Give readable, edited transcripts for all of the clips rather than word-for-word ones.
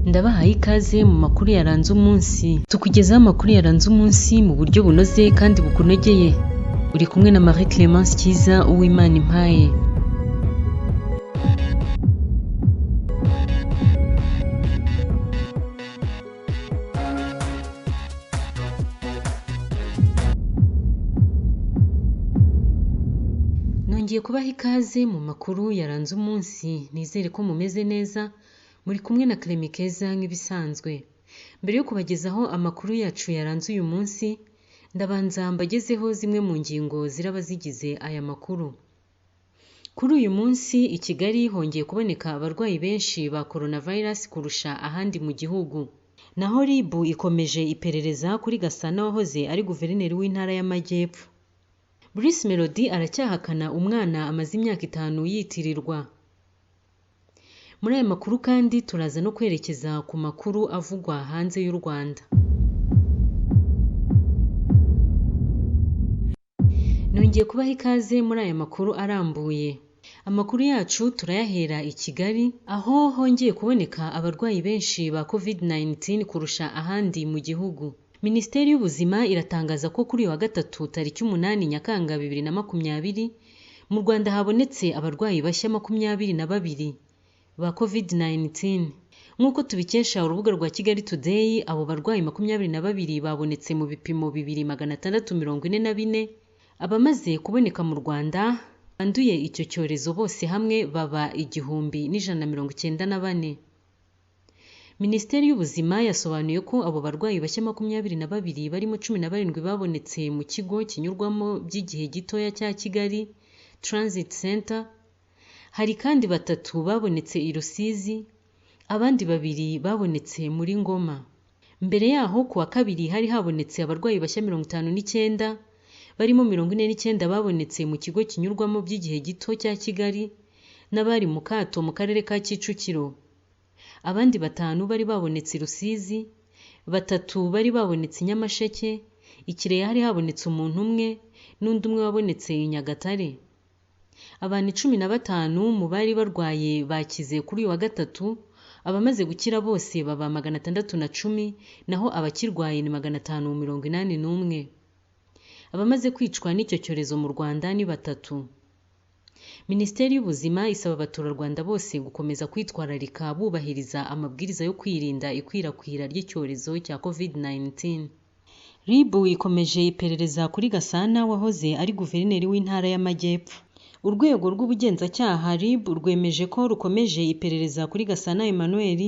Ndabahaye ikaze mu makuru yaranze umunsi. Tukugezaho amakuru yaranze umunsi mu buryo bunoze kandi bukunogeye. Uri kumwe na Marie Clemence Cyiza Uwimana impaye. Nongeye kubaha ikaze mu makuru yaranze umunsi, nizere ko mumeze neza, muri kumwe na Clement Keza nk'ibisanzwe. Mbere yo kubagezaho amakuru yacu yaranze uyu munsi, ndabanza mbagezeho zimwe mu ngingo ziraba zigize aya makuru. Kuri uyu munsi i Kigali hongeye kuboneka abarwayi benshi ba Coronavirus kurusha ahandi mu gihugu. Naho RIB ikomeje iperereza kuri Gasana wahoze ari guverineri w'intara y'Amajyepfo. Bruce Melodie aracyahakana umwana amaze imyaka 5 yitirirwa. Muri aya makuru kandi turaza no kwerekeza ku makuru avugwa hanze y'u Rwanda. Nongeye kubaha ikaze muri aya makuru arambuye. Amakuru yacu turayahera i Kigali, aho hongeye kuboneka abarwayi benshi ba COVID-19 kurusha ahandi mu gihugu. Minisiteri y'Ubuzima iratangaza ko kuri uyu wa gatatu tariki 8 Nyakanga 2020 mu Rwanda habonetse abarwayi bashya 22 ba COVID-19. Nk'uko tubikesha urubuga rwa Kigali Today, abo barwayi 22 babonetse mu bipimo 2644. Abamaze kuboneka mu Rwanda banduye icyo cyorezo bose hamwe baba 1194. Minisiteri y'Ubuzima yasobanuye ko abo barwayi bashya 22 barimo 17 babonetse mu kigo kinyurwamo by'igihe gitoya cya Kigali Transit Center. Hari kandi 3 babonetse i Rusizi, abandi 2 babonetse muri Ngoma. Mbere yaho ku wa kabiri hari habonetse abarwayi bashya 59, barimo 49 babonetse mu kigo kinyurwamo by'igihe gito cya Kigali n'abari mu kato mu karere ka Kicukiro. Abandi 5 bari babonetse i Rusizi, 3 bari babonetse i Nyamasheke, i Kirehe hari habonetse umuntu umwe n'undi umwe wabonetse i Nyagatare. Abantu 15 mu bari barwaye bakize kuri uyu wa gatatu, abamaze gukira bose baba 610, naho abakirwaye ni 581. Abamaze kwicwa n'icyo cyorezo mu Rwanda ni 3. Minisiteri y'Ubuzima isaba abaturarwanda bose gukomeza kwitwararika bubahiriza amabwiriza yo kwirinda ikwirakwira ry'icyorezo cya COVID-19. RIB ikomeje iperereza kuri Gasana wahoze ari guverineri w'intara y'Amajyepfo. Urwego rw'ubugenzacyaha RIB rwemeje ko rukomeje iperereza kuri Gasana Emmanuel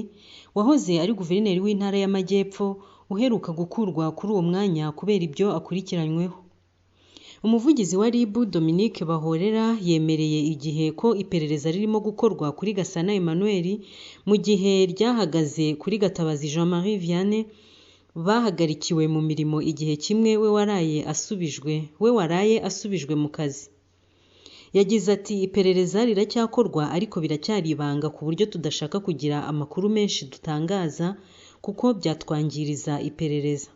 wahoze ari guverineri w'intara y'Amajyepfo uheruka gukurwa kuri uwo mwanya kubera ibyo akurikiranyweho. Umuvugizi wa RIB Dominique Bahorera yemereye Igihe ko iperereza ririmo gukorwa kuri Gasana Emmanuel mu gihe ryahagaze kuri Gatabazi Jean Marie Vianney bahagarikiwe mu mirimo igihe kimwe we waraye asubijwe mu kazi. Yagize ati iperereza riracyakorwa ariko biracyari ibanga ku buryo tudashaka kugira amakuru menshi dutangaza kuko byatwangiriza iperereza.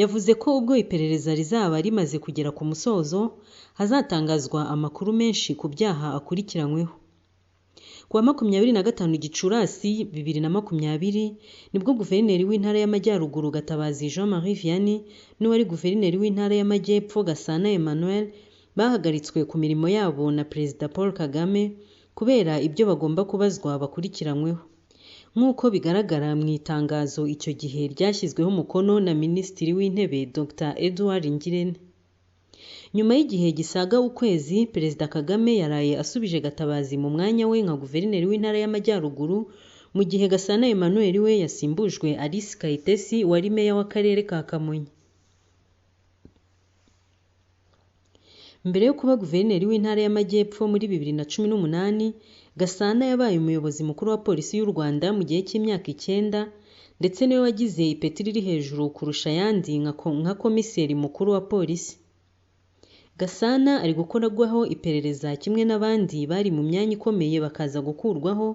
Yavuze ko ubwo iperereza rizaba rimaze kugera ku musozo, hazatangazwa amakuru menshi ku byaha akurikiranyweho. Ku wa 25 Gicurasi 2020 nibwo guverineri w'intara y'Amajyaruguru Gatabazi Jean Marie Vianney n'uwari guverineri w'intara y'Amajyepfo Gasana Emmanuel bahagaritswe ku mirimo yabo na Perezida Paul Kagame kubera ibyo bagomba kubazwa bakurikiranyweho. Nk'uko bigaragara mu itangazo icyo gihe ryashyizweho umukono na Minisitiri w'Intebe Dr Edouard Ngirente. Nyuma y'igihe gisaga ukwezi, Perezida Kagame yaraye asubije Gatabazi mu mwanya we nka guverineri w'intara y'Amajyaruguru, mu gihe Gasana Emmanuel we yasimbujwe Alice Kayitesi wari meya w'akarere ka Kamonyi. Mbere yo kuba guverineri w'intara y'Amajyepfo muri 2018, Gasana yabaye umuyobozi mukuru wa polisi y'u Rwanda mu gihe cy'imyaka 9, ndetse niwe wagize ipeti riri hejuru kurusha ayandi nka komiseri mukuru wa polisi. Gasana ari gukorwaho iperereza kimwe n'abandi bari mu myanya ikomeye bakaza gukurwaho,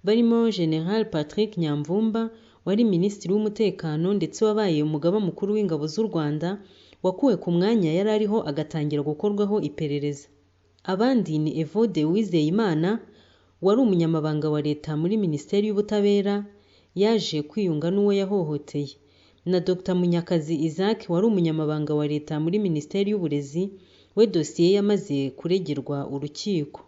barimo General Patrick Nyamvumba wari Minisitiri w'Umutekano ndetse wabaye umugaba mukuru w'ingabo z'u Rwanda, wakuwe ku mwanya yari ariho agatangira gukorwaho iperereza. Abandi ni Evode Uwizeyimana wari umunyamabanga wa leta muri Minisiteri y'Ubutabera, yaje kwiyunga n'uwo yahohoteye, na Dr Munyakazi Isaac wari umunyamabanga wa Leta muri Minisiteri y'Uburezi, we dosiye yamaze kuregerwa urukiko.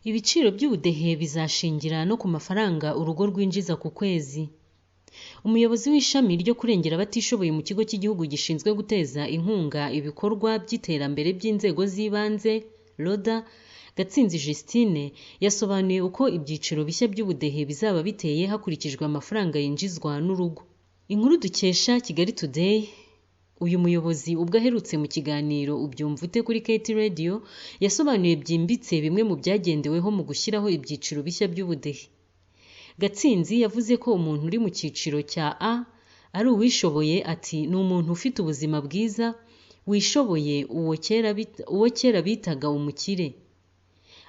Ibiciro by'ubudehe bizashingira no ku mafaranga urugo rwinjiza ku kwezi. Umuyobozi w'ishami ryo kurengera abatishoboye mu kigo cy'igihugu gishinzwe guteza inkunga ibikorwa by'iterambere by'inzego z'ibanze RODA, Gatsinzi Justine, yasobanuye uko ibyiciro bishya by'ubudehe bizaba biteye hakurikijwe amafaranga yinjizwa n'urugo. Inkuru dukesha Kigali Today, uyu muyobozi ubwo aherutse mu kiganiro Ubyumva Ute kuri KT Radio, yasobanuye byimbitse bimwe mu byagendeweho mu gushyiraho ibyiciro bishya by'ubudehe. Gatsinzi yavuze ko umuntu uri mu cyiciro cya A ari uwishoboye, ati ni umuntu ufite ubuzima bwiza, wishoboye, uwo kera bitaga umukire,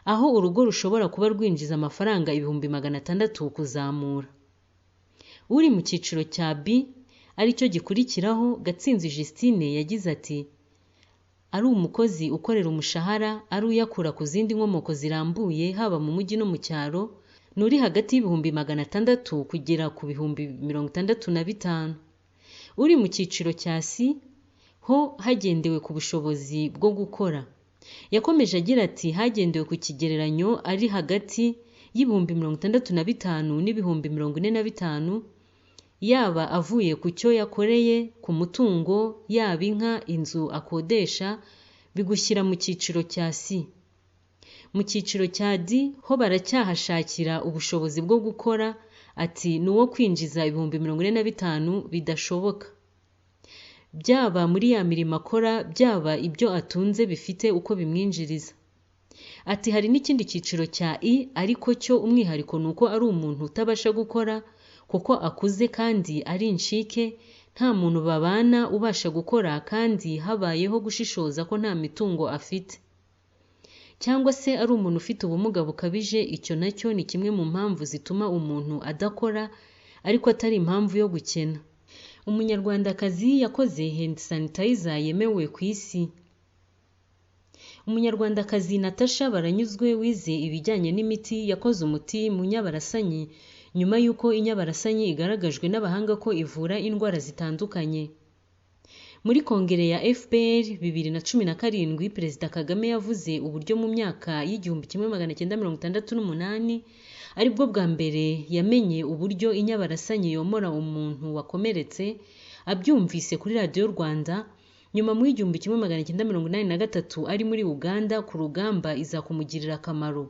aho urugo rushobora kuba rwinjiza amafaranga 600,000 kuzamura. Uri mu cyiciro cya B aricyo gikurikiraho, Gatsinzi Justine yagize ati ari umukozi ukorera umushahara, ari uyakura ku zindi nkomoko zirambuye haba mu mujyi no mu cyaro, ni uri hagati y'600,000 kugera ku 65,000. Uri mu cyiciro cya C ho hagendewe ku bushobozi bwo gukora. Yakomeje agira ati hagendewe ku kigereranyo ari hagati y'65,000 n'ibihumbi 45,000, yaba avuye ku cyo yakoreye, ku mutungo, yaba inka, inzu akodesha, bigushyira mu cyiciro cya C. Mu cyiciro cya D ho baracyahashakira ubushobozi bwo gukora, ati ni uwo kwinjiza 45,000 bidashoboka, byaba muri ya mirimo akora, byaba ibyo atunze bifite uko bimwinjiriza. Ati hari n'ikindi cyiciro cya I ariko cyo umwihariko ni uko ari umuntu utabasha gukora kuko akuze kandi ari incike, nta muntu babana ubasha gukora kandi habayeho gushishoza ko nta mitungo afite, cyangwa se ari umuntu ufite ubumuga bukabije. Icyo nacyo ni kimwe mu mpamvu zituma umuntu adakora ariko atari impamvu yo gukena. Umunyarwandakazi yakoze hand sanitizer yemewe ku isi. Umunyarwandakazi Natasha Baranyuzwe wize ibijyanye n'imiti yakoze umuti mu nyabarasanyi nyuma y'uko inyabarasanyi igaragajwe n'abahanga ko ivura indwara zitandukanye. Muri Kongere ya FPR 2017, Perezida Kagame yavuze uburyo mu myaka y'1968 aribwo bwa mbere yamenye uburyo inyabarasanyi yomora umuntu wakomeretse, abyumvise kuri Radiyo Rwanda. Nyuma mu 1983 ari muri Uganda ku rugamba iza kumugirira akamaro.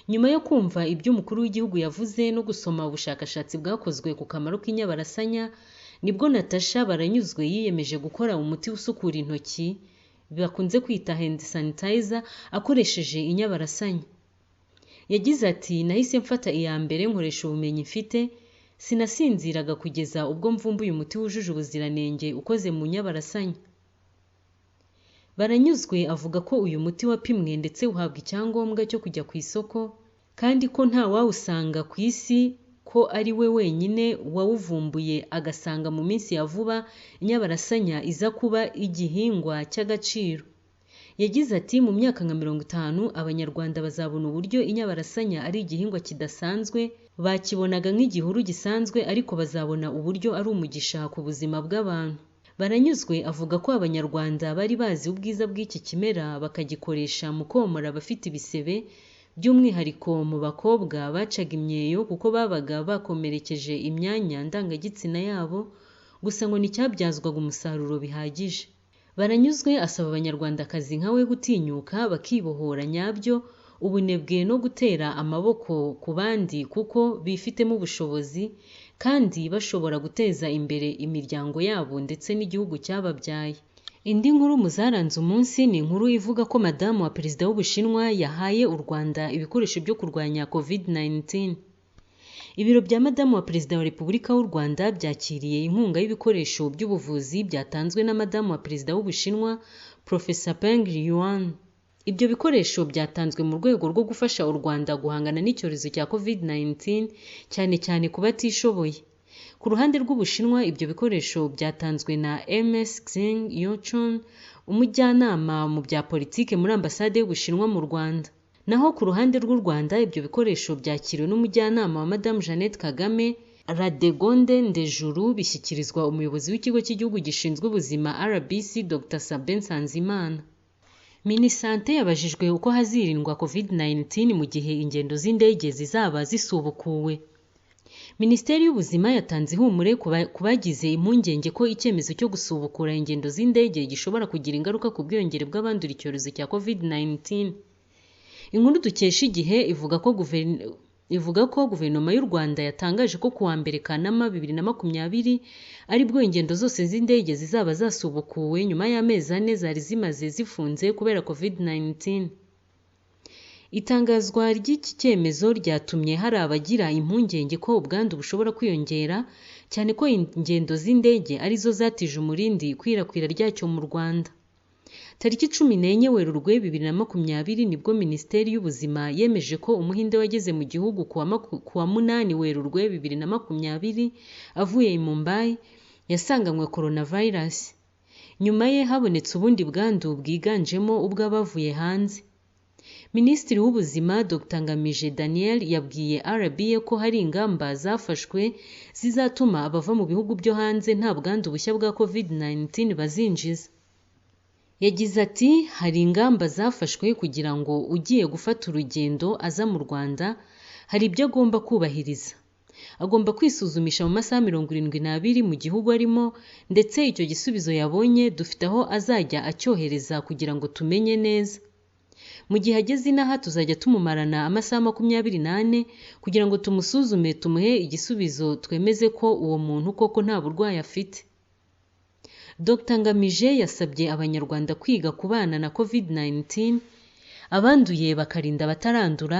Nyuma yo kumva ibyo umukuru w'igihugu yavuze no gusoma ubushakashatsi bwakozwe ku kamaro k'inyabarasanya, nibwo Natasha Baranyuzwe yiyemeje gukora umuti usukura intoki bakunze kwita hand sanitizer akoresheje inyabarasanya. Yagize ati nahise mfata iya mbere nkoresha ubumenyi mfite, sinasinziraga kugeza ubwo mvumbuye umuti wujuje ubuziranenge ukoze mu nyabarasanya. Baranyuzwe avuga ko uyu muti wapimwe ndetse uhabwa icyangombwa cyo kujya ku isoko, kandi ko nta wawusanga ku isi, ko ari we wenyine wawuvumbuye, agasanga mu minsi ya vuba inyabarasanya iza kuba igihingwa cy'agaciro. Yagize ati mu myaka nka 50 Abanyarwanda bazabona uburyo inyabarasanya ari igihingwa kidasanzwe, bakibonaga nk'igihuru gisanzwe ariko bazabona uburyo ari umugisha ku buzima bw'abantu. Baranyuzwe avuga ko Abanyarwanda bari bazi ubwiza bw'iki kimera bakagikoresha mu komora abafite ibisebe, by'umwihariko mu bakobwa bacaga imyeyo kuko babaga bakomerekeje imyanya ndangagitsina yabo, gusa ngo nticyabyazwaga umusaruro bihagije. Baranyuzwe asaba Abanyarwandakazi nka we gutinyuka bakibohora nyabyo, ubunebwe no gutera amaboko ku bandi kuko bifitemo ubushobozi kandi bashobora guteza imbere imiryango yabo ndetse n'igihugu cyababyaye. Indi nkuru mu zaranze umunsi ni inkuru ivuga ko madamu wa perezida w'Ubushinwa yahaye u Rwanda ibikoresho byo kurwanya COVID-19. Ibiro bya madamu wa perezida wa Repubulika y'u Rwanda byakiriye inkunga y'ibikoresho by'ubuvuzi byatanzwe na madamu wa perezida w'Ubushinwa Professor Peng Liyuan. Ibyo bikoresho byatanzwe mu rwego rwo gufasha u Rwanda guhangana n'icyorezo cya COVID-19 cyane cyane ku batishoboye. Ku ruhande rw'Ubushinwa, ibyo bikoresho byatanzwe na Ms Xing Yongchun, umujyanama mu bya politike muri Ambasade y'Ubushinwa mu Rwanda. Naho ku ruhande rw'u Rwanda, ibyo bikoresho byakiriwe n'umujyanama wa Madamu Jeannette Kagame Radegonde Ndejuru bishyikirizwa umuyobozi w'Ikigo cy'Igihugu gishinzwe Ubuzima RBC Dr Sabin Nsanzimana. Minisante yabajijwe uko hazirindwa COVID-19 mu gihe ingendo z'indege zizaba zisubukuwe. Minisiteri y'Ubuzima yatanze ihumure ku bagize impungenge ko icyemezo cyo gusubukura ingendo z'indege gishobora kugira ingaruka ku bwiyongere bw'abandura icyorezo cya COVID-19. Inkuru dukesha Igihe ivuga ko Guverinoma y'u Rwanda yatangaje ko kuwa mbere Kanama 2020 aribwo ingendo zose z'indege zizaba zasubukuwe nyuma y'amezi 4 zari zimaze zifunze kubera COVID-19. Itangazwa ry'iki cyemezo ryatumye hari abagira impungenge ko ubwandu bushobora kwiyongera, cyane ko ingendo z'indege arizo zatije umurindi ikwirakwira ryacyo mu Rwanda. Tariki 14 Werurwe 2020 nibwo Minisiteri y'Ubuzima yemeje ko Umuhinde wageze mu gihugu kuwa 8 Werurwe 2020 avuye i Mumbai yasanganywe coronavirus. Nyuma ye habonetse ubundi bwandu bwiganjemo ubw'abavuye hanze. Minisitiri w'Ubuzima Dr Ngamije Daniel yabwiye RBA ko hari ingamba zafashwe zizatuma abava mu bihugu byo hanze nta bwandu bushya bwa COVID-19 bazinjiza. Yagize ati hari ingamba zafashwe kugira ngo ugiye gufata urugendo aza mu Rwanda hari ibyo agomba kubahiriza. Agomba kwisuzumisha mu masaha 72 mu gihugu arimo, ndetse icyo gisubizo yabonye dufite aho azajya acyohereza kugira ngo tumenye neza. Mu gihe ageze inaha tuzajya tumumarana amasaha 24 kugira ngo tumusuzume tumuhe igisubizo twemeze ko uwo muntu koko nta burwayi afite. Dr Ngamije yasabye Abanyarwanda kwiga kubana na COVID-19, abanduye bakarinda abatarandura,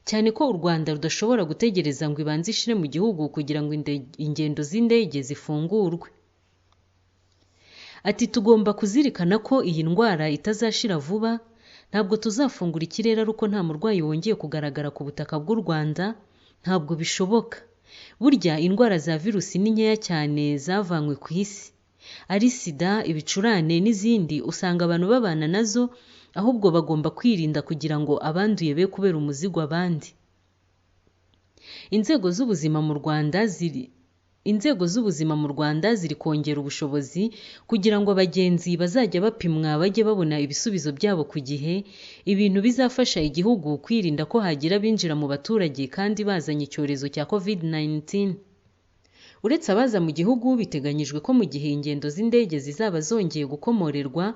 cyane ko u Rwanda rudashobora gutegereza ngo ibanze ishire mu gihugu kugira ngo ingendo z'indege zifungurwe. Ati tugomba kuzirikana ko iyi ndwara itazashira vuba, ntabwo tuzafungura ikirere ari uko nta murwayi wongeye kugaragara ku butaka bw'u Rwanda, ntabwo bishoboka. Burya indwara za virusi ni nkeya cyane zavanywe ku isi. Ari sida, ibicurane n'izindi usanga abantu babana nazo, ahubwo bagomba kwirinda kugira ngo abanduye be kubera umuzigo abandi. Inzego z'ubuzima mu Rwanda ziri kongera ubushobozi kugira ngo abagenzi bazajya bapimwa bajye babona ibisubizo byabo ku gihe, ibintu bizafasha igihugu kwirinda ko hagira abinjira mu baturage kandi bazanye icyorezo cya COVID-19. Uretse abaza mu gihugu, biteganyijwe ko mu gihe ingendo z'indege zizaba zongeye gukomorerwa,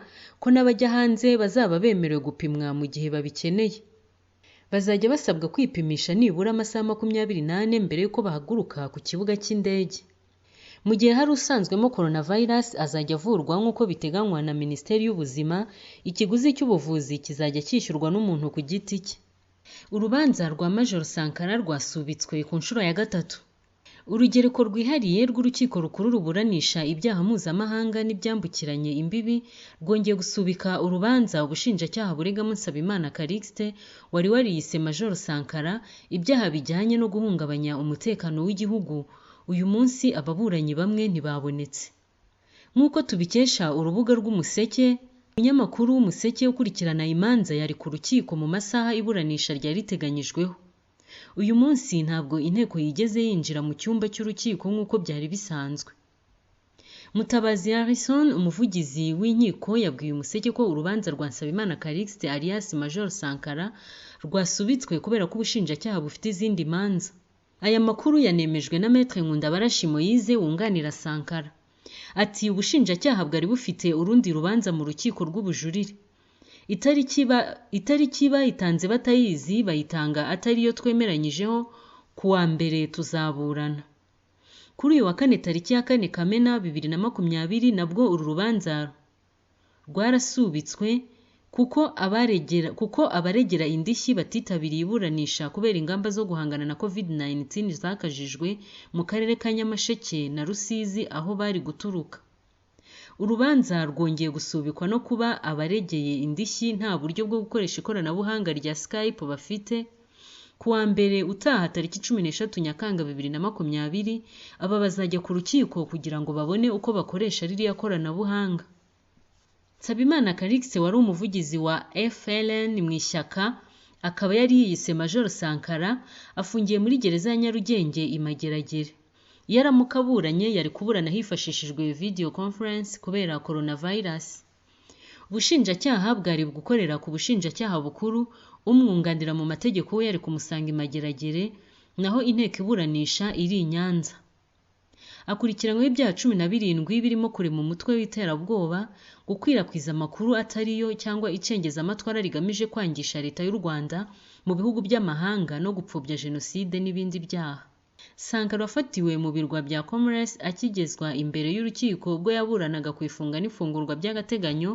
ko n'abajya hanze bazaba bemerewe gupimwa mu gihe babikeneye. Bazajya basabwa kwipimisha nibura amasaha 24 mbere y'uko bahaguruka ku kibuga cy'indege. Mu gihe hari usanzwemo coronavirus azajya avurwa nk'uko biteganywa na Minisiteri y'Ubuzima, ikiguzi cy'ubuvuzi kizajya cyishyurwa n'umuntu ku giti cye. Urubanza rwa Major Sankara rwasubitswe ku nshuro ya 3. Urugereko rwihariye rw'Urukiko Rukuru ruburanisha ibyaha mpuzamahanga n'ibyambukiranye imbibi rwongeye gusubika urubanza ubushinjacyaha buregamo Nsabimana Callixte wari wariyise Major Sankara ibyaha bijyanye no guhungabanya umutekano w'igihugu. Uyu munsi ababuranyi bamwe ntibabonetse. Nk'uko tubikesha urubuga rw'Umuseke, umunyamakuru w'Umuseke ukurikirana imanza yari ku rukiko mu masaha iburanisha ryari riteganyijweho. Uyu munsi ntabwo inteko yigeze yinjira mu cyumba cy'urukiko nk'uko byari bisanzwe. Mutabazi Harrison, umuvugizi w'inkiko, yabwiye Umuseke ko urubanza rwa Nsabimana Callixte alias Major Sankara rwasubitswe kubera ko ubushinjacyaha bufite izindi manza. Aya makuru yanemejwe na Maître Nkundabarashi Moise wunganira Sankara. Ati ubushinjacyaha bwari bufite urundi rubanza mu rukiko rw'ubujurire. Itariki bayitanze batayizi, bayitanga atari yo twemeranyijeho, kuwa mbere tuzaburana. Kuri uyu wa kane tariki ya 4 Kamena 2020 nabwo uru rubanza rwarasubitswe kuko abaregera indishyi batitabiriye iburanisha kubera ingamba zo guhangana na COVID-19 zakajijwe mu karere ka Nyamasheke na Rusizi aho bari guturuka. Urubanza rwongeye gusubikwa no kuba abaregeye indishyi nta buryo bwo gukoresha ikoranabuhanga rya Skype bafite. Kuwa mbere utaha tariki 13 Nyakanga 2020 aba bazajya ku rukiko kugira ngo babone uko bakoresha ririya koranabuhanga. Nsabimana Callixte wari umuvugizi wa FLN mu ishyaka akaba yari yiyise Major Sankara afungiye muri gereza ya Nyarugenge i Mageragere. Iyo aramuka aburanye yari kuburana hifashishijwe video conference kubera coronavirus. Ubushinjacyaha bwari gukorera ku bushinjacyaha bukuru, umwunganira mu mategeko we yari kumusanga i Mageragere, naho inteko iburanisha iri i Nyanza. Akurikiranyweho ibyaha 17 birimo kurema umutwe w'iterabwoba, gukwirakwiza amakuru atari yo cyangwa icengezamatwara rigamije kwangisha Leta y'u Rwanda mu bihugu by'amahanga no gupfobya Jenoside n'ibindi byaha. Sankara wafatiwe mu birwa bya Comores akigezwa imbere y'urukiko ubwo yaburanaga ku ifunga n'ifungurwa by'agateganyo,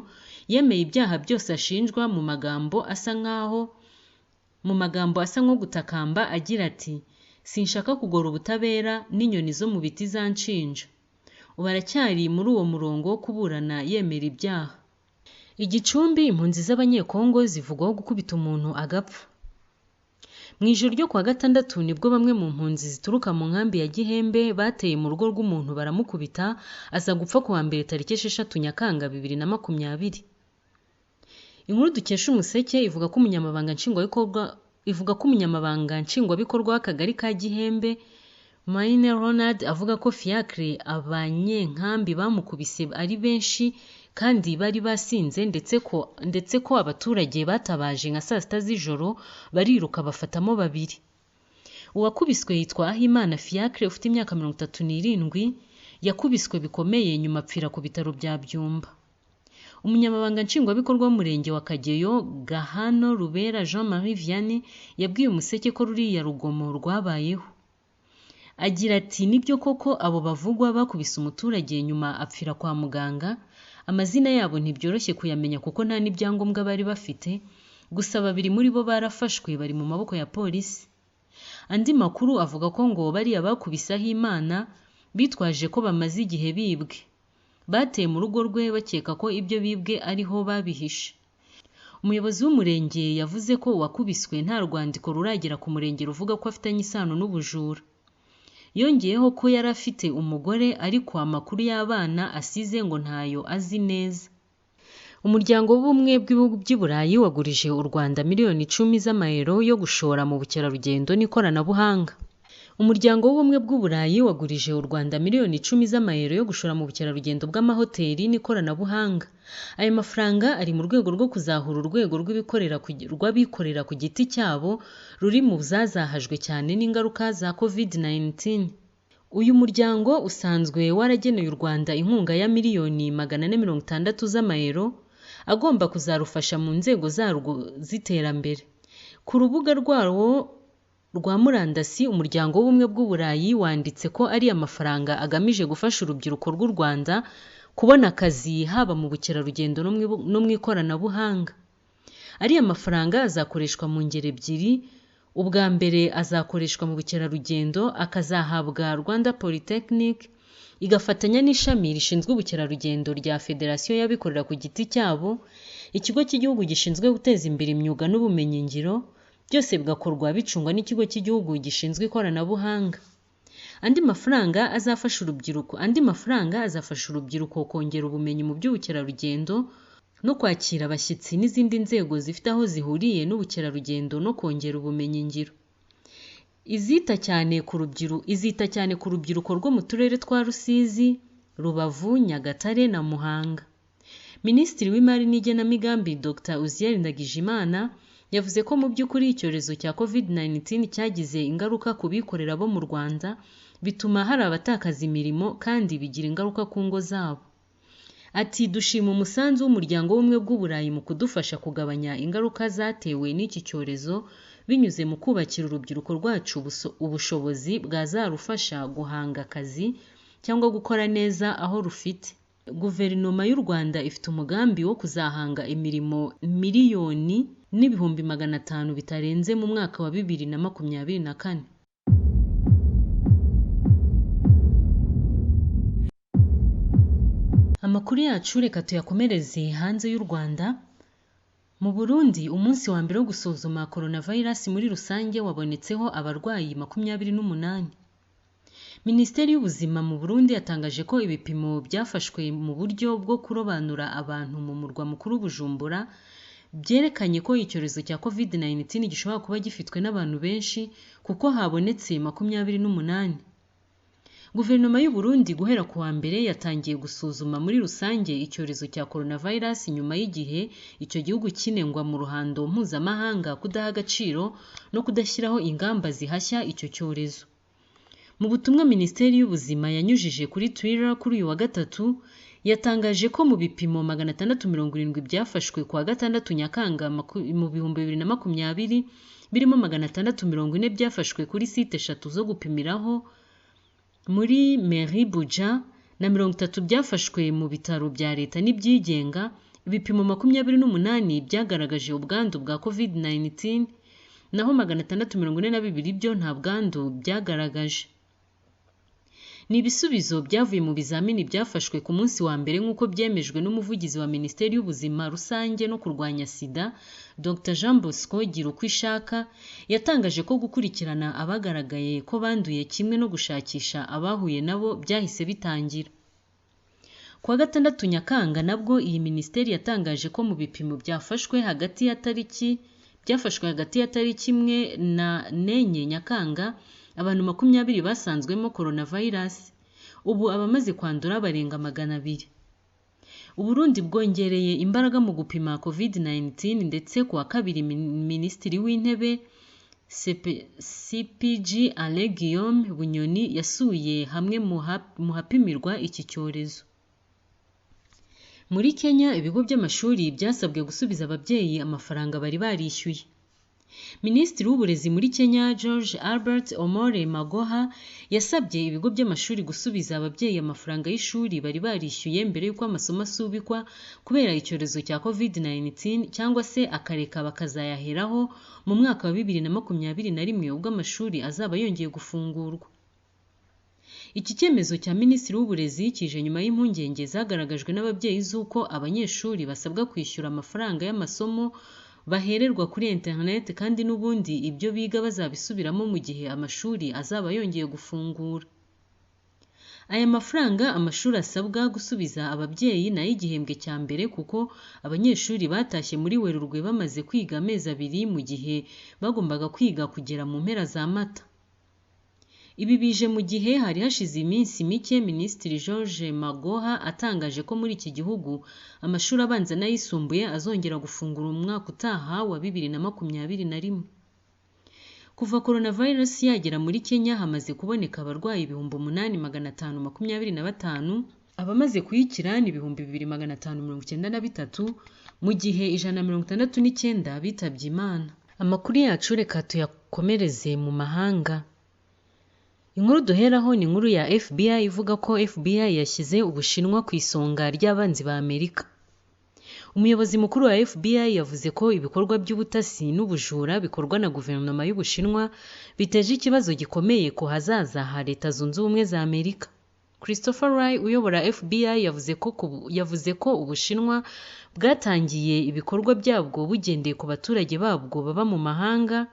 yemeye ibyaha byose ashinjwa mu magambo asa nkaho mu magambo asa nko gutakamba agira ati sinshaka kugora ubutabera n'inyoni zo mu biti zanshinja. Ubu aracyari muri uwo murongo wo kuburana yemera ibyaha. I Gicumbi impunzi z'Abanyekongo zivugwaho gukubita umuntu agapfa. Mu ijoro ryo kuwa gatandatu nibwo bamwe mu mpunzi zituruka mu nkambi ya Gihembe bateye mu rugo rw'umuntu baramukubita aza gupfa kuwa mbere tariki 6 Nyakanga 2020. Inkuru dukesha Umuseke ivuga ko umunyamabanga nshingwabikorwa ivuga ko umunyamabanga nshingwabikorwa w'akagari ka Gihembe Maine Ronald avuga ko Fiacre abanyenkambi bamukubise ari benshi kandi bari basinze ndetse ko abaturage batabaje nka saa sita z'ijoro bariruka bafatamo babiri. Uwakubiswe yitwa Ahimana Fiacre ufite imyaka 37, yakubiswe bikomeye nyuma apfira ku bitaro bya Byumba. Umunyamabanga nshingwabikorwa w'umurenge wa Kageyo Gahano Rubera Jean Marie Vianney yabwiye Umuseke ko ruriya rugomo rwabayeho. Agira ati nibyo koko abo bavugwa bakubise umuturage nyuma apfira kwa muganga, amazina yabo ntibyoroshye kuyamenya kuko nta n'ibyangombwa bari bafite, gusa babiri muri bo barafashwe bari mu maboko ya polisi. Andi makuru avuga ko ngo bariya bakubise Ahimana bitwaje ko bamaze igihe bibwe. Bateye mu rugo rwe bakeka ko ibyo bibwe ariho babihishe. Umuyobozi w'umurenge yavuze ko uwakubiswe nta rwandiko ruragera ku murenge ruvuga ko afitanye isano n'ubujura. Yongeyeho ko yari afite umugore ariko amakuru y'abana asize ngo ntayo azi neza. Umuryango w'Ubumwe bw'Ibihugu by'i Burayi wagurije u Rwanda miliyoni 10 z'amayero yo gushora mu bukerarugendo n'ikoranabuhanga. Umuryango w'Ubumwe bw'u Burayi wagurije u Rwanda miliyoni 10 z'amayero yo gushora mu bukerarugendo bw'amahoteli n'ikoranabuhanga. Ayo mafaranga ari mu rwego rwo kuzahura urwego rw'abikorera ku giti cyabo ruri mu zazahajwe cyane n'ingaruka za COVID-19. Uyu muryango usanzwe warageneye u Rwanda inkunga ya miliyoni 460 z'amayero agomba kuzarufasha mu nzego zarwo z'iterambere. Ku rubuga rwawo rwa murandasi, Umuryango w'Ubumwe bw'u Burayi wanditse ko ari amafaranga agamije gufasha urubyiruko rw'u Rwanda kubona akazi haba mu bukerarugendo no mu ikoranabuhanga. Ariya mafaranga azakoreshwa mu ngeri ebyiri, ubwa mbere azakoreshwa mu bukerarugendo akazahabwa Rwanda Polytechnic igafatanya n'ishami rishinzwe ubukerarugendo rya Federasiyo y'abikorera ku giti cyabo, ikigo cy'igihugu gishinzwe guteza imbere imyuga n'ubumenyingiro, byose bigakorwa bicungwa n'ikigo cy'igihugu gishinzwe ikoranabuhanga. Andi mafaranga azafasha urubyiruko andi mafaranga azafasha urubyiruko kongera ubumenyi mu by'ubukerarugendo no kwakira abashyitsi n'izindi nzego zifite aho zihuriye n'ubukerarugendo no kongera ubumenyingiro. Izita cyane ku rubyiruko rwo mu turere twa Rusizi, Rubavu, Nyagatare na Muhanga. Minisitiri w'Imari n'igenamigambi Dr Uzziel Ndagijimana yavuze ko mu by'ukuri icyorezo cya COVID-19 cyagize ingaruka ku bikorera bo mu Rwanda, bituma hari abatakaza imirimo kandi bigira ingaruka ku ngo zabo. Ati dushima umusanzu w'Umuryango w'Ubumwe bw'u Burayi mu kudufasha kugabanya ingaruka zatewe n'iki cyorezo binyuze mu kubakira urubyiruko rwacu ubushobozi bwazarufasha guhanga akazi cyangwa gukora neza aho rufite. Guverinoma y'u Rwanda ifite umugambi wo kuzahanga imirimo 1,500,000 bitarenze mu mwaka wa 2024. Amakuru yacu reka tuyakomereze hanze y'u Rwanda. Mu Burundi, umunsi wa mbere wo gusuzuma coronavirus muri rusange wabonetseho abarwayi 28. Minisiteri y'Ubuzima mu Burundi yatangaje ko ibipimo byafashwe mu buryo bwo kurobanura abantu mu murwa mukuru Bujumbura byerekanye ko icyorezo cya COVID-19 gishobora kuba gifitwe n'abantu benshi kuko habonetse 28. Guverinoma y'u Burundi guhera ku wa mbere yatangiye gusuzuma muri rusange icyorezo cya coronavirus nyuma y'igihe icyo gihugu kinengwa mu ruhando mpuzamahanga kudaha agaciro no kudashyiraho ingamba zihashya icyo cyorezo. Mu butumwa Minisiteri y'Ubuzima yanyujije kuri Twitter kuri uyu wa gatatu, yatangaje ko mu bipimo 670 byafashwe ku wa gatandatu Nyakanga mu 2020, birimo 640 byafashwe kuri site eshatu zo gupimiraho muri Mairie Buja na 30 byafashwe mu bitaro bya leta n'ibyigenga, ibipimo 28 byagaragaje ubwandu bwa COVID-19, naho 642 byo nta bwandu byagaragaje. Ni ibisubizo byavuye mu bizamini byafashwe ku munsi wa mbere nk'uko byemejwe n'umuvugizi wa Minisiteri y'Ubuzima rusange no kurwanya SIDA, Dr Jean Bosco Girukwishaka, yatangaje ko gukurikirana abagaragaye ko banduye kimwe no gushakisha abahuye nabo byahise bitangira. Ku wa gatandatu Nyakanga nabwo iyi minisiteri yatangaje ko mu bipimo byafashwe hagati ya tariki 1 na 4 Nyakanga, abantu 20 basanzwemo coronavirus. Ubu abamaze kwandura barenga 200. Uburundi bwongereye imbaraga mu gupima COVID-19 ndetse ku wa kabiri Minisitiri w'Intebe CPG Alain Guillaume Bunyoni yasuye hamwe mu hapimirwa iki cyorezo. Muri Kenya ibigo by'amashuri byasabwe gusubiza ababyeyi amafaranga bari barishyuye. Minisitiri w'Uburezi muri Kenya George Albert Omore Magoha yasabye ibigo by'amashuri gusubiza ababyeyi amafaranga y'ishuri bari barishyuye mbere y'uko amasomo asubikwa kubera icyorezo cya COVID-19 cyangwa se akareka bakazayaheraho mu mwaka wa 2021 ubwo amashuri azaba yongeye gufungurwa. Iki cyemezo cya Minisitiri w'Uburezi kije nyuma y'impungenge zagaragajwe n'ababyeyi z'uko abanyeshuri basabwa kwishyura amafaranga y'amasomo bahererwa kuri internet kandi n'ubundi ibyo biga bazabisubiramo mu gihe amashuri azaba yongeye gufungura. Aya mafaranga amashuri asabwa gusubiza ababyeyi ni ay'igihembwe cya mbere kuko abanyeshuri batashye muri Werurwe bamaze kwiga amezi abiri mu gihe bagombaga kwiga kugera mu mpera za Mata. Ibi bije mu gihe hari hashize iminsi mike Minisitiri George Magoha atangaje ko muri iki gihugu amashuri abanza n'ayisumbuye azongera gufungura umwaka utaha wa 2021. Kuva coronavirus yagera muri Kenya hamaze kuboneka abarwayi 8525, abamaze kuyikira ni 2593, mu gihe 169 bitabye Imana. Amakuru yacu reka tuyakomereze mu mahanga. Inkuru duheraho ni inkuru ya FBI ivuga ko FBI yashyize Ubushinwa ku isonga ry'abanzi ba Amerika. Umuyobozi mukuru wa FBI yavuze ko ibikorwa by'ubutasi n'ubujura bikorwa na guverinoma y'Ubushinwa biteje ikibazo gikomeye ku hazaza ha Leta Zunze Ubumwe za Amerika. Christopher Wray uyobora FBI yavuze ko Ubushinwa bwatangiye ibikorwa byabwo bugendeye ku baturage babwo baba mu mahanga,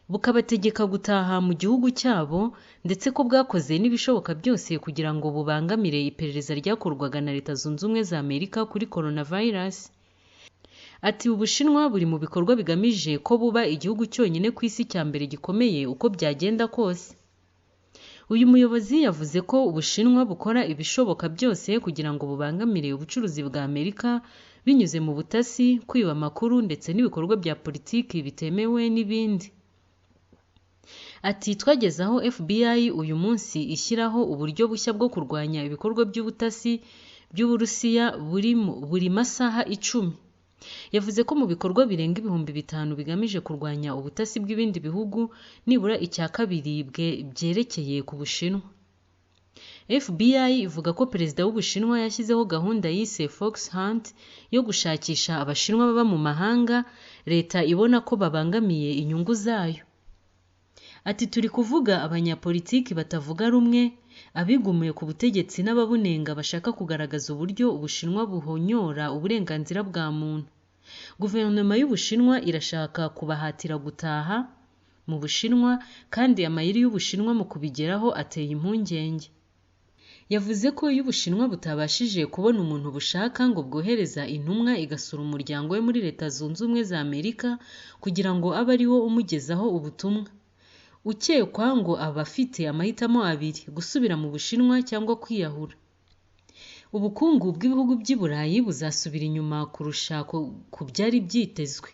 bukabategeka gutaha mu gihugu cyabo, ndetse ko bwakoze n'ibishoboka byose kugira ngo bubangamire iperereza ryakorwaga na Leta Zunze Ubumwe za Amerika kuri coronavirus. Ati Ubushinwa buri mu bikorwa bigamije ko buba igihugu cyonyine ku isi cya mbere gikomeye uko byagenda kose. Uyu muyobozi yavuze ko Ubushinwa bukora ibishoboka byose kugira ngo bubangamire ubucuruzi bwa Amerika binyuze mu butasi, kwiba amakuru ndetse n'ibikorwa bya politiki bitemewe n'ibindi. Ati twageze aho FBI uyu munsi ishyiraho uburyo bushya bwo kurwanya ibikorwa by'ubutasi by'Uburusiya buri masaha 10. Yavuze ko mu bikorwa birenga 5000 bigamije kurwanya ubutasi bw'ibindi bihugu, nibura icya kabiri byerekeye ku Bushinwa. FBI ivuga ko Perezida w'Ubushinwa yashyizeho gahunda yise Fox Hunt yo gushakisha Abashinwa baba mu mahanga, leta ibona ko babangamiye inyungu zayo. Ati turi kuvuga abanyapolitiki batavuga rumwe, abigumuye ku butegetsi n'ababunenga bashaka kugaragaza uburyo Ubushinwa buhonyora uburenganzira bwa muntu. Guverinoma y'Ubushinwa irashaka kubahatira gutaha mu Bushinwa kandi amayeri y'Ubushinwa mu kubigeraho ateye impungenge. Yavuze ko iyo Ubushinwa butabashije kubona umuntu bushaka ngo bwohereza intumwa igasura umuryango we muri Leta Zunze Ubumwe za Amerika kugira ngo abe ari wo umugezaho ubutumwa. Ukekwa ngo aba afite amahitamo abiri: gusubira mu Bushinwa cyangwa kwiyahura. Ubukungu bw'ibihugu by'i Burayi buzasubira inyuma kurusha ku byari byitezwe.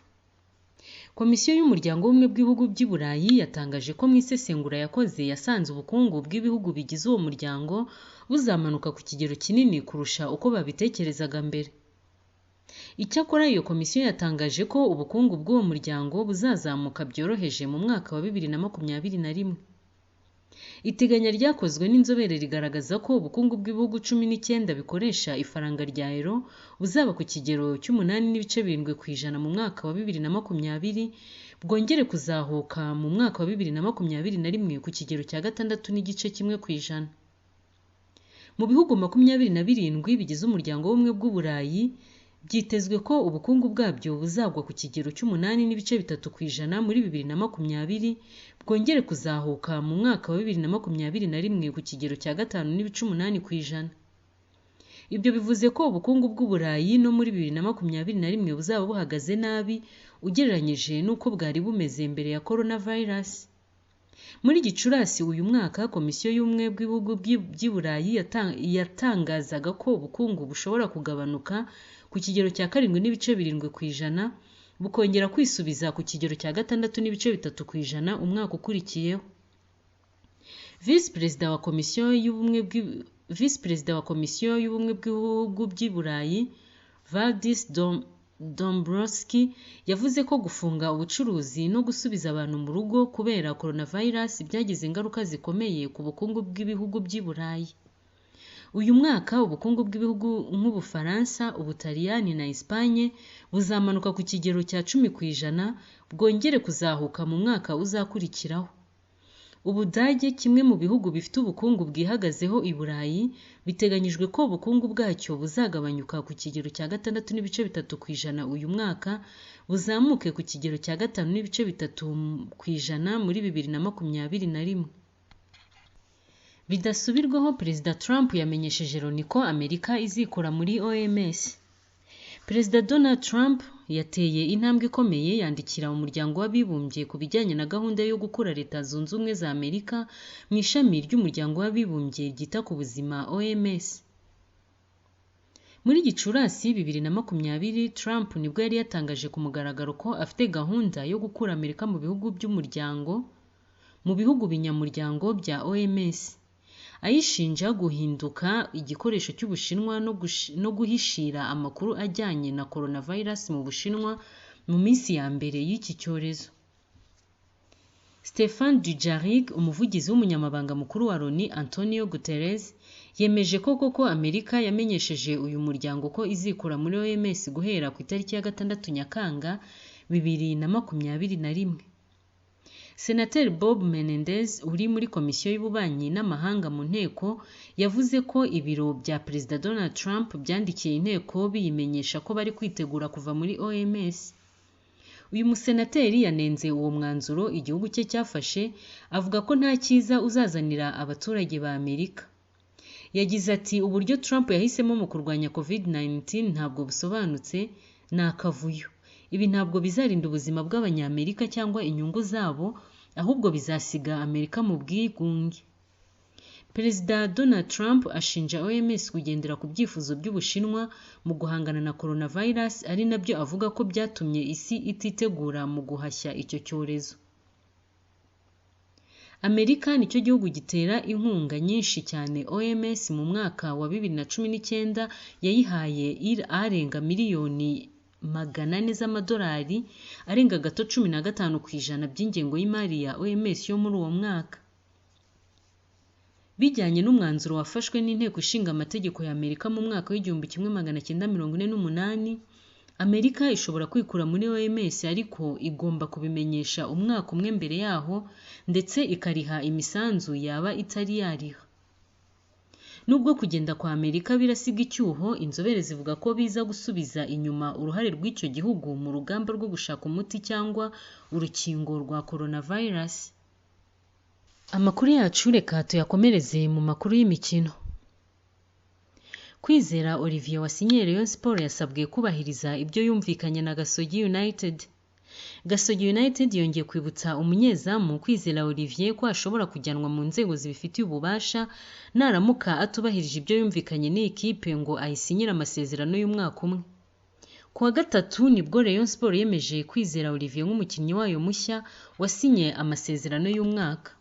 Komisiyo y'Umuryango w'Ubumwe bw'Ibihugu by'i Burayi yatangaje ko mu isesengura yakoze yasanze ubukungu bw'ibihugu bigize uwo muryango buzamanuka ku kigero kinini kurusha uko babitekerezaga mbere. Icyakora iyo komisiyo yatangaje ko ubukungu bw'uwo muryango buzazamuka byoroheje mu mwaka wa 2021. Iteganya ryakozwe n'inzobere rigaragaza ko ubukungu bw'ibihugu 19 bikoresha ifaranga rya euro buzaba ku kigero cy'8.7% mu mwaka wa 2020, bwongere kuzahuka mu mwaka wa 2021 ku kigero cya 6.1%. Mu bihugu 27 bigize Umuryango w'Ubumwe bw'u Burayi, byitezwe ko ubukungu bwabyo buzagwa ku kigero cy'8.3% muri 2020, bwongere kuzahuka mu mwaka wa 2021 ku kigero cya 5.8%. Ibyo bivuze ko ubukungu bw'u Burayi no muri 2021 buzaba buhagaze nabi ugereranyije n'uko bwari bumeze mbere ya coronavirus. Muri Gicurasi uyu mwaka, Komisiyo y'Ubumwe bw'Ibihugu by'i Burayi yatangazaga ko ubukungu bushobora kugabanuka ku kigero cya 7.7%, bukongera kwisubiza ku kigero cya 6.3% umwaka ukurikiyeho. Visi Perezida wa Komisiyo y'Ubumwe bw'Ibihugu by'i Burayi, Valdis Dombrovskis, yavuze ko gufunga ubucuruzi no gusubiza abantu mu rugo kubera coronavirus byagize ingaruka zikomeye ku bukungu bw'ibihugu by'i Burayi. Uyu mwaka ubukungu bw'ibihugu nk'Ubufaransa, Ubutaliyani na Espagne buzamanuka ku kigero cya 10%, bwongere kuzahuka mu mwaka uzakurikiraho. Ubudage, kimwe mu bihugu bifite ubukungu bwihagazeho i Burayi, biteganyijwe ko ubukungu bwacyo buzagabanyuka ku kigero cya 6.3% uyu mwaka, buzamuke ku kigero cya 5.3% muri 2021. Bidasubirwaho, Perezida Trump yamenyesheje Loni ko Amerika izikura muri OMS. Perezida Donald Trump yateye intambwe ikomeye yandikira Umuryango w'Abibumbye ku bijyanye na gahunda yo gukura Leta Zunze Ubumwe za Amerika mu ishami ry'Umuryango w'Abibumbye ryita ku buzima OMS. Muri Gicurasi 2020, Trump nibwo yari yatangaje ku mugaragaro ko afite gahunda yo gukura Amerika mu bihugu by'umuryango mu bihugu binyamuryango bya OMS, ayishinja guhinduka igikoresho cy'Ubushinwa no guhishira amakuru ajyanye na coronavirus mu Bushinwa mu minsi ya mbere y'iki cyorezo. Stefan Dujarric, umuvugizi w'Umunyamabanga Mukuru wa Loni Antonio Guterres, yemeje ko koko Amerika yamenyesheje uyu muryango ko izikura muri OMS guhera ku itariki ya 6 Nyakanga 2021. Senateri Bob Menendez uri muri Komisiyo y'Ububanyi n'Amahanga mu Nteko yavuze ko ibiro bya Perezida Donald Trump byandikiye inteko biyimenyesha ko bari kwitegura kuva muri OMS. Uyu musenateri yanenze uwo mwanzuro igihugu cye cyafashe, avuga ko nta cyiza uzazanira abaturage ba Amerika. Yagize ati “Uburyo Trump yahisemo mu kurwanya COVID-19 ntabwo busobanutse, ni akavuyo. Ibi ntabwo bizarinda ubuzima bw'Abanyamerika cyangwa inyungu zabo, ahubwo bizasiga Amerika mu bwigunge.” Perezida Donald Trump ashinja OMS kugendera ku byifuzo by'Ubushinwa mu guhangana na coronavirus, ari nabyo avuga ko byatumye isi ititegura mu guhashya icyo cyorezo. Amerika nicyo gihugu gitera inkunga nyinshi cyane OMS. Mu mwaka wa 2019 yayihaye arenga miliyoni 400 z'amadolari, arenga gato 15% by'ingengo y'imari ya OMS yo muri uwo mwaka. Bijyanye n'umwanzuro wafashwe n'Inteko Ishinga Amategeko ya Amerika mu mwaka w'1948, Amerika ishobora kwikura muri OMS ariko igomba kubimenyesha umwaka umwe mbere yaho ndetse ikariha imisanzu yaba itari yariha. Nubwo kugenda kwa Amerika birasiga icyuho, inzobere zivuga ko biza gusubiza inyuma uruhare rw'icyo gihugu mu rugamba rwo gushaka umuti cyangwa urukingo rwa coronavirus. Amakuru yacu reka tuyakomereze mu makuru y'imikino. Kwizera Olivier wasinyiye Rayon Sports yasabwe kubahiriza ibyo yumvikanye na Gasogi United. Gasogi United yongeye kwibutsa umunyezamu Kwizera Olivier ko ashobora kujyanwa mu nzego zibifitiye ububasha naramuka atubahirije ibyo yumvikanye n'iyi kipe ngo ayisinyire amasezerano y'umwaka umwe. Ku wa gatatu nibwo Rayon Sports yemeje Kwizera Olivier nk'umukinnyi wayo mushya wasinye amasezerano y'umwaka.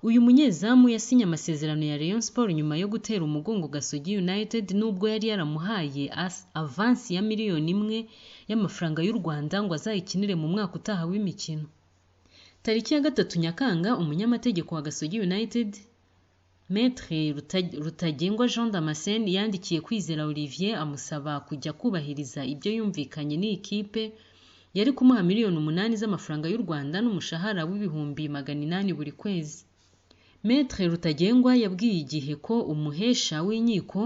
Uyu munyezamu yasinye amasezerano ya Rayon Sports nyuma yo gutera umugongo Gasogi United nubwo yari yaramuhaye avansi ya 1 miliyoni y'amafaranga y'u Rwanda ngo azayikinire mu mwaka utaha w'imikino. Tariki ya 3 Nyakanga, umunyamategeko wa Gasogi United Maître Rutagengwa Jean Damascene yandikiye Kwizera Olivier amusaba kujya kubahiriza ibyo yumvikanye n'iyi kipe yari kumuha 8 miliyoni z'amafaranga y'u Rwanda n'umushahara w'800,000 buri kwezi. Maître Rutagengwa yabwiye Igihe ko umuhesha w'inkiko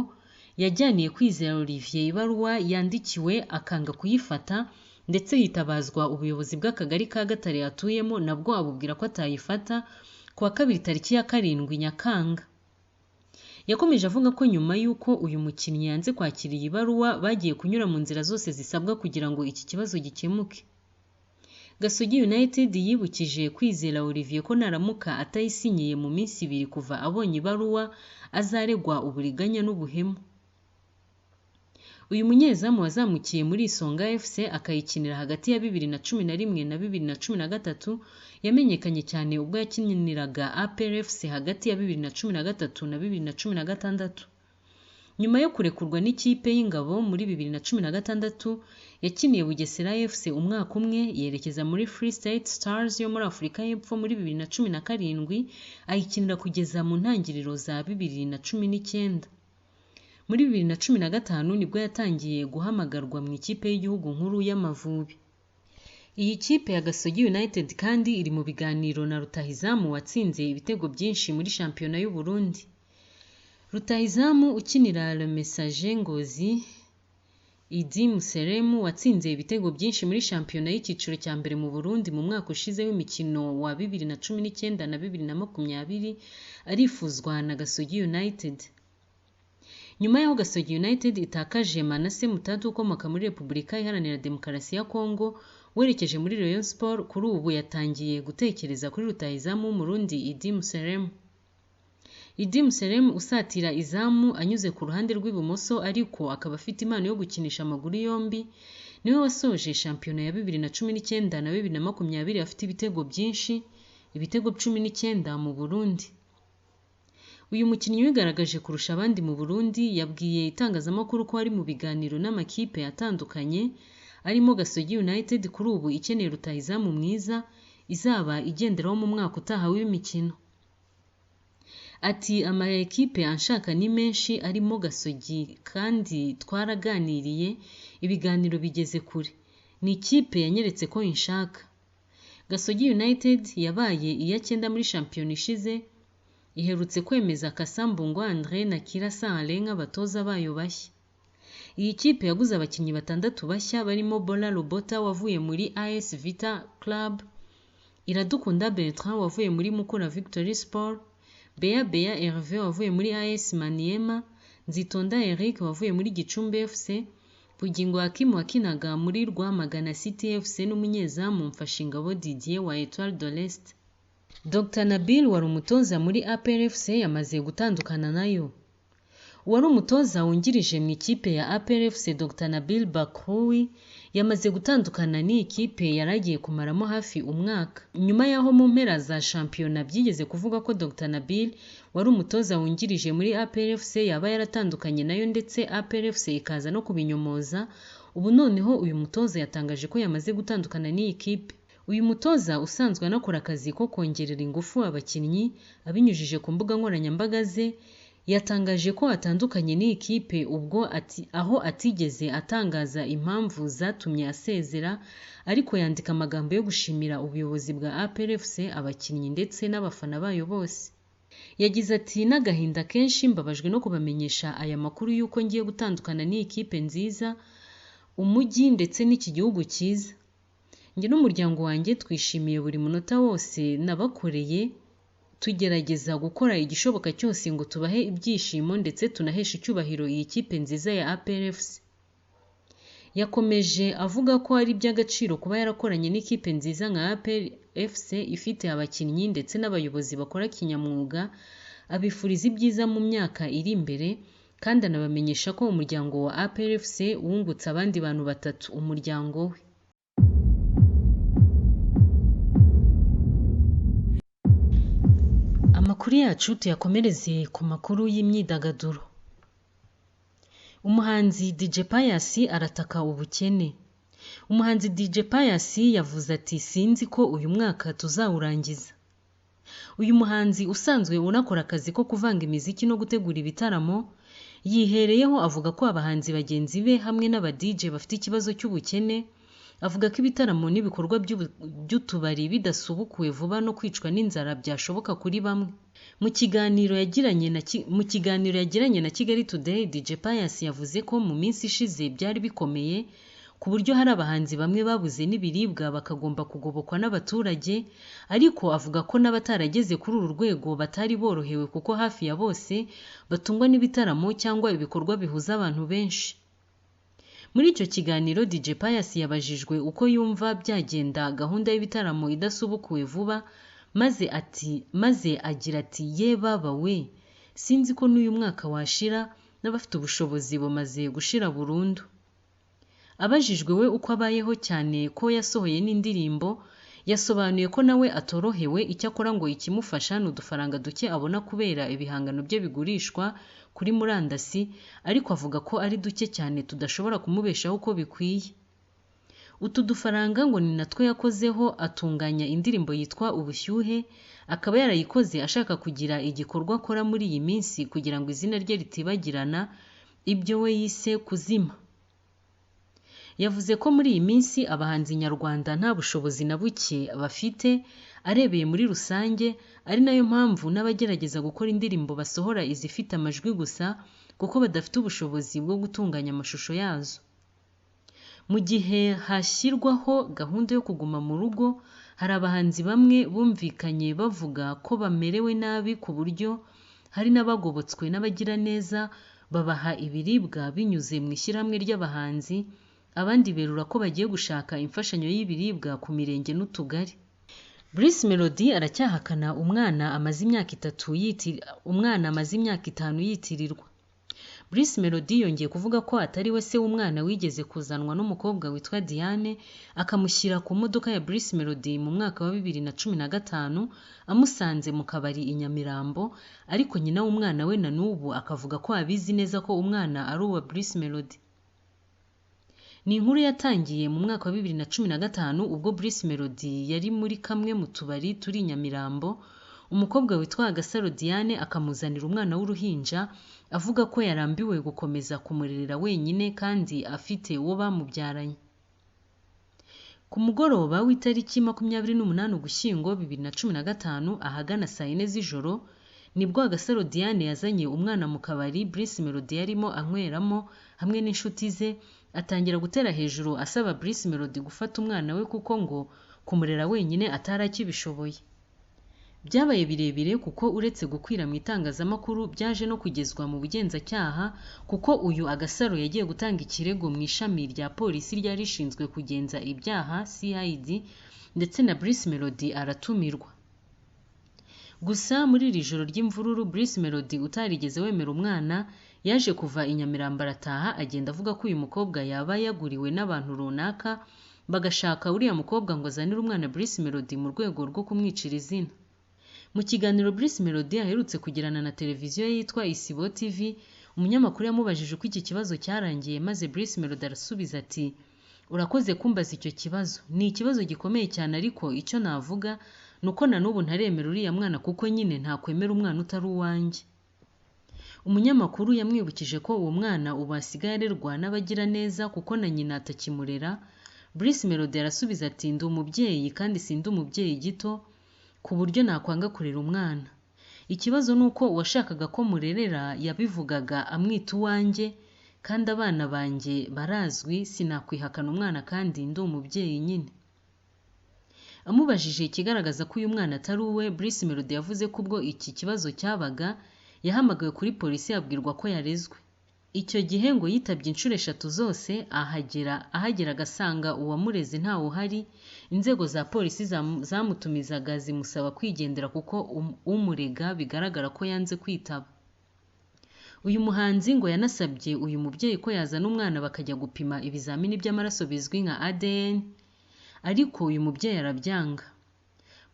yajyaniye Kwizera Olivier ibaruwa yandikiwe akanga kuyifata, ndetse hitabazwa ubuyobozi bw'akagari ka Gatare atuyemo nabwo abubwira ko atayifata ku wa kabiri tariki ya 7 Nyakanga. Yakomeje avuga ko nyuma y'uko uyu mukinnyi yanze kwakira iyi baruwa bagiye kunyura mu nzira zose zisabwa kugira ngo iki kibazo gikemuke. Gasogi United yibukije Kwizera Olivier ko naramuka atayisinyiye mu minsi 2 kuva abonye ibaruwa azaregwa uburiganya n'ubuhemu. Uyu munyezamu wazamukiye muri Isonga FC akayikinira hagati ya 2011 na 2013, yamenyekanye cyane ubwo yakiniraga APR FC hagati ya 2013 na 2016. Nyuma yo kurekurwa n'ikipe y'ingabo muri 2016, yakiniye Bugesera FC umwaka umwe, yerekeza muri Free State Stars yo muri Afurika y'Epfo muri 2017, ayikinira kugeza mu ntangiriro za 2019. Muri 2015 nibwo yatangiye guhamagarwa mu ikipe y'igihugu nkuru y'Amavubi. Iyi kipe ya Gasogi United kandi iri mu biganiro na rutahizamu watsinze ibitego byinshi muri shampiyona y'u Burundi. Rutahizamu ukinira Le Messager Ngozi, Idi Museremu, watsinze ibitego byinshi muri shampiyona y'icyiciro cya mbere mu Burundi mu mwaka ushize w'imikino wa 2019 na 2020, arifuzwa na Gasogi United. Nyuma y'aho Gasogi United itakaje Manase Mutatu ukomoka muri Repubulika Iharanira Demokarasi ya Kongo werekeje muri Rayon Sports, kuri ubu yatangiye gutekereza kuri rutahizamu w'Umurundi Idi Museremu. Idi Museremu usatira izamu anyuze ku ruhande rw'ibumoso ariko akaba afite impano yo gukinisha amaguru yombi, niwe wasoje shampiyona ya 2019 na 2020 afite ibitego byinshi, ibitego 19 mu Burundi. Uyu mukinnyi wigaragaje kurusha abandi mu Burundi yabwiye itangazamakuru ko ari mu biganiro n'amakipe atandukanye arimo Gasogi United kuri ubu ikeneye rutahizamu mwiza izaba igenderaho mu mwaka utaha w'imikino. Ati ama ekipe anshaka ni menshi arimo Gasogi kandi twaraganiriye, ibiganiro bigeze kure. Ni ikipe yanyeretse ko inshaka. Gasogi United yabaye iya 9 muri shampiyona ishize, iherutse kwemeza Cassa Mbungo Andre na Kirasa Alain nk'abatoza bayo bashya. Iyi kipe yaguze abakinnyi 6 bashya barimo Bola Lobota wavuye muri AS Vita Club, Iradukunda Bertrand wavuye muri Mukura Victory Sport, Bea Bea Hervé wavuye muri AS Maniema, Nzitonda Eric wavuye muri Gicumbi FC, Bugingo Hakim wakinaga muri Rwamagana City FC n'umunyezamu Mfashingabo Didier wa Etoile de l'Est. Dr Nabil wari umutoza muri APR FC yamaze gutandukana nayo. Uwari umutoza wungirije mu ikipe ya APR FC Dr Nabil Bakoui yamaze gutandukana n'iyi kipe yari agiye kumaramo hafi umwaka. Nyuma y'aho mu mpera za shampiyona byigeze kuvuga ko Dr Nabil wari umutoza wungirije muri APR FC yaba yaratandukanye nayo ndetse APR FC ikaza no kubinyomoza, ubu noneho uyu mutoza yatangaje ko yamaze gutandukana n'iyi kipe. Uyu mutoza usanzwe anakora akazi ko kongerera ingufu abakinnyi abinyujije ku mbuga nkoranyambaga ze, yatangaje ko atandukanye n'iyi kipe ubwo aho atigeze atangaza impamvu zatumye asezera, ariko yandika amagambo yo gushimira ubuyobozi bwa APR FC, abakinnyi ndetse n'abafana bayo bose. Yagize ati n'agahinda kenshi mbabajwe no kubamenyesha aya makuru y'uko ngiye gutandukana n'iyi kipe nziza, umujyi ndetse n'iki gihugu cyiza. Njye n'umuryango wanjye twishimiye buri munota wose nabakoreye, tugerageza gukora igishoboka cyose ngo tubahe ibyishimo ndetse tunaheshe icyubahiro iyi kipe nziza ya APR FC. Yakomeje avuga ko ari iby'agaciro kuba yarakoranye n'ikipe nziza nka APR FC ifite abakinnyi ndetse n'abayobozi bakora kinyamwuga, abifuriza ibyiza mu myaka iri imbere kandi anabamenyesha ko umuryango wa APR FC wungutse abandi bantu batatu umuryango we. Amakuru yacu tuyakomereze ku makuru y'imyidagaduro. Umuhanzi DJ Pius arataka ubukene. Umuhanzi DJ Pius yavuze ati sinzi ko uyu mwaka tuzawurangiza. Uyu muhanzi usanzwe unakora akazi ko kuvanga imiziki no gutegura ibitaramo, yihereyeho avuga ko abahanzi bagenzi be hamwe n'aba DJ bafite ikibazo cy'ubukene, avuga ko ibitaramo n'ibikorwa by'utubari bidasubukuwe vuba no kwicwa n'inzara byashoboka kuri bamwe. Mu kiganiro yagiranye na Kigali Today, DJ Pius yavuze ko mu minsi ishize byari bikomeye ku buryo hari abahanzi bamwe babuze n'ibiribwa bakagomba kugobokwa n'abaturage, ariko avuga ko n'abatarageze kuri uru rwego batari borohewe kuko hafi ya bose batungwa n'ibitaramo cyangwa ibikorwa bihuza abantu benshi. Muri icyo kiganiro DJ Pius yabajijwe uko yumva byagenda gahunda y'ibitaramo idasubukuwe vuba, maze agira ati ye baba we, sinzi ko n'uyu mwaka washira n'abafite ubushobozi bumaze gushira burundu. Abajijwe we uko abayeho cyane ko yasohoye n'indirimbo, yasobanuye ko nawe atorohewe, icyakora ngo ikimufasha ni udufaranga duke abona kubera ibihangano bye bigurishwa kuri murandasi, ariko avuga ko ari duke cyane tudashobora kumubeshaho uko bikwiye. Utu dufaranga ngo ni natwo yakozeho atunganya indirimbo yitwa Ubushyuhe, akaba yarayikoze ashaka kugira igikorwa akora muri iyi minsi kugira ngo izina rye ritibagirana, ibyo we yise kuzima. Yavuze ko muri iyi minsi abahanzi nyarwanda nta bushobozi na buke bafite arebeye muri rusange, ari nayo mpamvu n'abagerageza gukora indirimbo basohora izifite amajwi gusa kuko badafite ubushobozi bwo gutunganya amashusho yazo. Mu gihe hashyirwaho gahunda yo kuguma mu rugo, hari abahanzi bamwe bumvikanye bavuga ko bamerewe nabi ku buryo hari n'abagobotswe n'abagiraneza babaha ibiribwa binyuze mu ishyirahamwe ry'abahanzi, abandi berura ko bagiye gushaka imfashanyo y'ibiribwa ku mirenge n'utugari. Bruce Melodie aracyahakana umwana amaze imyaka 5 yitirirwa. Bruce Melodie yongeye kuvuga ko atari we se w'umwana wigeze kuzanwa n'umukobwa witwa Diane akamushyira ku modoka ya Bruce Melodie mu mwaka wa 2015 amusanze mu kabari i Nyamirambo, ariko nyina w'umwana we na n'ubu akavuga ko abizi neza ko umwana ari uwa Bruce Melodie. Ni inkuru yatangiye mu mwaka wa 2015 ubwo Bruce Melodie yari muri kamwe mu tubari turi i Nyamirambo, umukobwa witwa Agasaro Diane akamuzanira umwana w'uruhinja avuga ko yarambiwe gukomeza kumurerera wenyine kandi afite uwo bamubyaranye. Ku mugoroba w'itariki 28 Ugushyingo 2015 ahagana saa 4 z'ijoro, nibwo Agasaro Diane yazanye umwana mu kabari Bruce Melodie yarimo anyweramo hamwe n'inshuti ze, atangira gutera hejuru asaba Bruce Melodie gufata umwana we kuko ngo kumurera wenyine atari akibishoboye. Byabaye birebire kuko uretse gukwira mu itangazamakuru byaje no kugezwa mu bugenzacyaha kuko uyu Agasaro yagiye gutanga ikirego mu ishami rya polisi ryari rishinzwe kugenza ibyaha CID, ndetse na Bruce Melodie aratumirwa. Gusa muri iri joro ry'imvururu Bruce Melodie utarigeze wemera umwana yaje kuva i Nyamirambo arataha agenda avuga ko uyu mukobwa yaba yaguriwe n'abantu runaka bagashaka uriya mukobwa ngo azanire umwana Bruce Melodie mu rwego rwo kumwicira izina. Mu kiganiro Bruce Melodie aherutse kugirana na televiziyo yitwa Isibo TV, umunyamakuru yamubajije uko iki kibazo cyarangiye maze Bruce Melodie arasubiza ati urakoze kumbaza icyo kibazo, ni ikibazo gikomeye cyane ariko icyo navuga ni uko na n'ubu ntaremera uriya mwana kuko nyine ntakwemera umwana utari uwanjye. Umunyamakuru yamwibukije ko uwo mwana ubu asigaye arerwa n'abagiraneza kuko na nyina atakimurera. Bruce Melodie arasubiza ati ndi umubyeyi kandi sindi umubyeyi gito ku buryo nakwanga kurera umwana. Ikibazo ni uko uwashakaga ko murerera yabivugaga amwita uwanjye kandi abana banjye barazwi, sinakwihakana umwana kandi ndi umubyeyi nyine. Amubajije ikigaragaza ko uyu mwana atari uwe, Bruce Melodie yavuze ko ubwo iki kibazo cyabaga yahamagawe kuri polisi abwirwa ko yarezwe. Icyo gihe ngo yitabye inshuro 3 zose, ahagera agasanga uwamureze ntawe uhari. Inzego za polisi zamutumizaga zimusaba kwigendera kuko umurega bigaragara ko yanze kwitaba. Uyu muhanzi ngo yanasabye uyu mubyeyi ko yazana umwana bakajya gupima ibizamini by'amaraso bizwi nka ADN, ariko uyu mubyeyi arabyanga.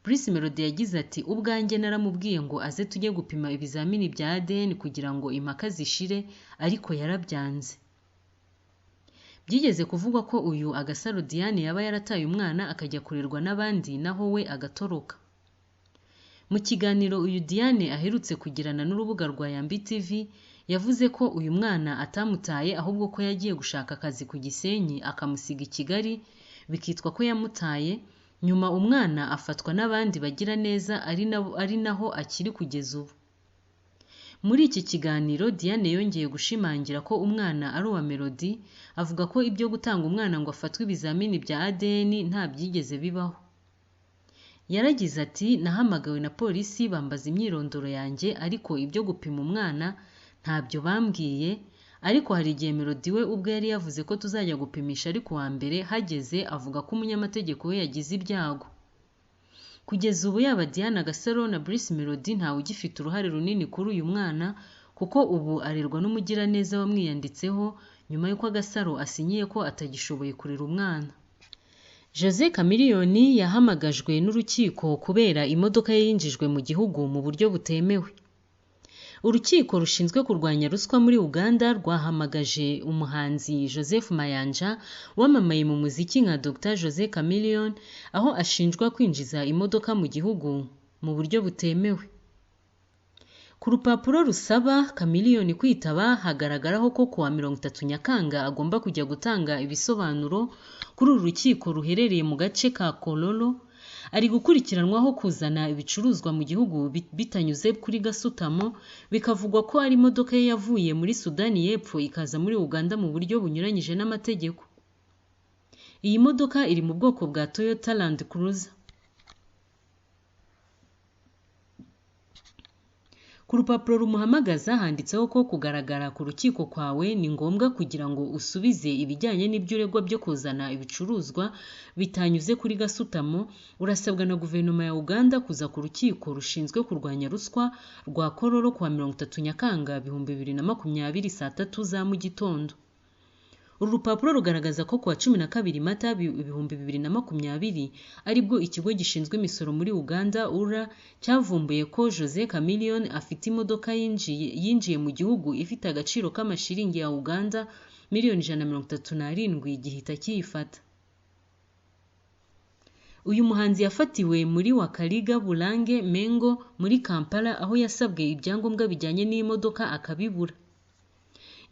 Bruce Melody yagize ati “Ubwanjye naramubwiye ngo aze tujye gupima ibizamini bya ADN kugira ngo impaka zishire, ariko yarabyanze.” Byigeze kuvugwa ko uyu Agasaro Diane yaba yarataye umwana akajya kurerwa n'abandi naho we agatoroka. Mu kiganiro uyu Diane aherutse kugirana n'urubuga rwa Yambi TV, yavuze ko uyu mwana atamutaye ahubwo ko yagiye gushaka akazi ku Gisenyi akamusiga i Kigali, bikitwa ko yamutaye, nyuma umwana afatwa n'abandi bagiraneza ari naho akiri kugeza ubu. Muri iki kiganiro Diane yongeye gushimangira ko umwana ari uwa Melody, avuga ko ibyo gutanga umwana ngo afatwe ibizamini bya ADN nta byigeze bibaho. Yaragize ati “Nahamagawe na polisi bambaza imyirondoro yanjye ariko ibyo gupima umwana ntabyo bambwiye, ariko hari igihe Melody we ubwe yari yavuze ko tuzajya gupimisha ari kuwa mbere, hageze avuga ko umunyamategeko we yagize ibyago.” Kugeza ubu yaba Diane Agasaro na Bruce Melody ntawe ugifite uruhare runini kuri uyu mwana kuko ubu arerwa n'umugiraneza wamwiyanditseho nyuma y'uko Agasaro asinyiye ko atagishoboye kurera umwana. Jose Chameleone yahamagajwe n'urukiko kubera imodoka ye yinjijwe mu gihugu mu buryo butemewe. Urukiko rushinzwe kurwanya ruswa muri Uganda rwahamagaje umuhanzi Joseph Mayanja wamamaye mu muziki nka Dr Jose Chameleone, aho ashinjwa kwinjiza imodoka mu gihugu mu buryo butemewe. Ku rupapuro rusaba Chameleone kwitaba hagaragaraho ko kuwa 30 Nyakanga agomba kujya gutanga ibisobanuro kuri uru rukiko ruherereye mu gace ka Kololo. Ari gukurikiranwaho kuzana ibicuruzwa mu gihugu bitanyuze kuri gasutamo, bikavugwa ko ari imodoka ye yavuye muri Sudani y'Epfo ikaza muri Uganda mu buryo bunyuranyije n'amategeko. Iyi modoka iri mu bwoko bwa Toyota Land Cruiser. Ku rupapuro rumuhamagaza handitseho ko kugaragara ku rukiko kwawe ni ngombwa kugira ngo usubize ibijyanye n'ibyo uregwa byo kuzana ibicuruzwa bitanyuze kuri gasutamo. Urasabwa na guverinoma ya Uganda kuza ku rukiko rushinzwe kurwanya ruswa rwa Kololo kuwa 30 Nyakanga 2020 saa 3 za mu gitondo. Uru rupapuro rugaragaza ko kuwa 12 Mata 2020 aribwo ikigo gishinzwe imisoro muri Uganda URA cyavumbuye ko Jose Chameleone afite imodoka yinjiye mu gihugu ifite agaciro k'amashiringi ya Uganda miliyoni 137 gihita kiyifata. Uyu muhanzi yafatiwe muri Wakaliga Bulange Mengo muri Kampala aho yasabwe ibyangombwa bijyanye n'iyi modoka akabibura.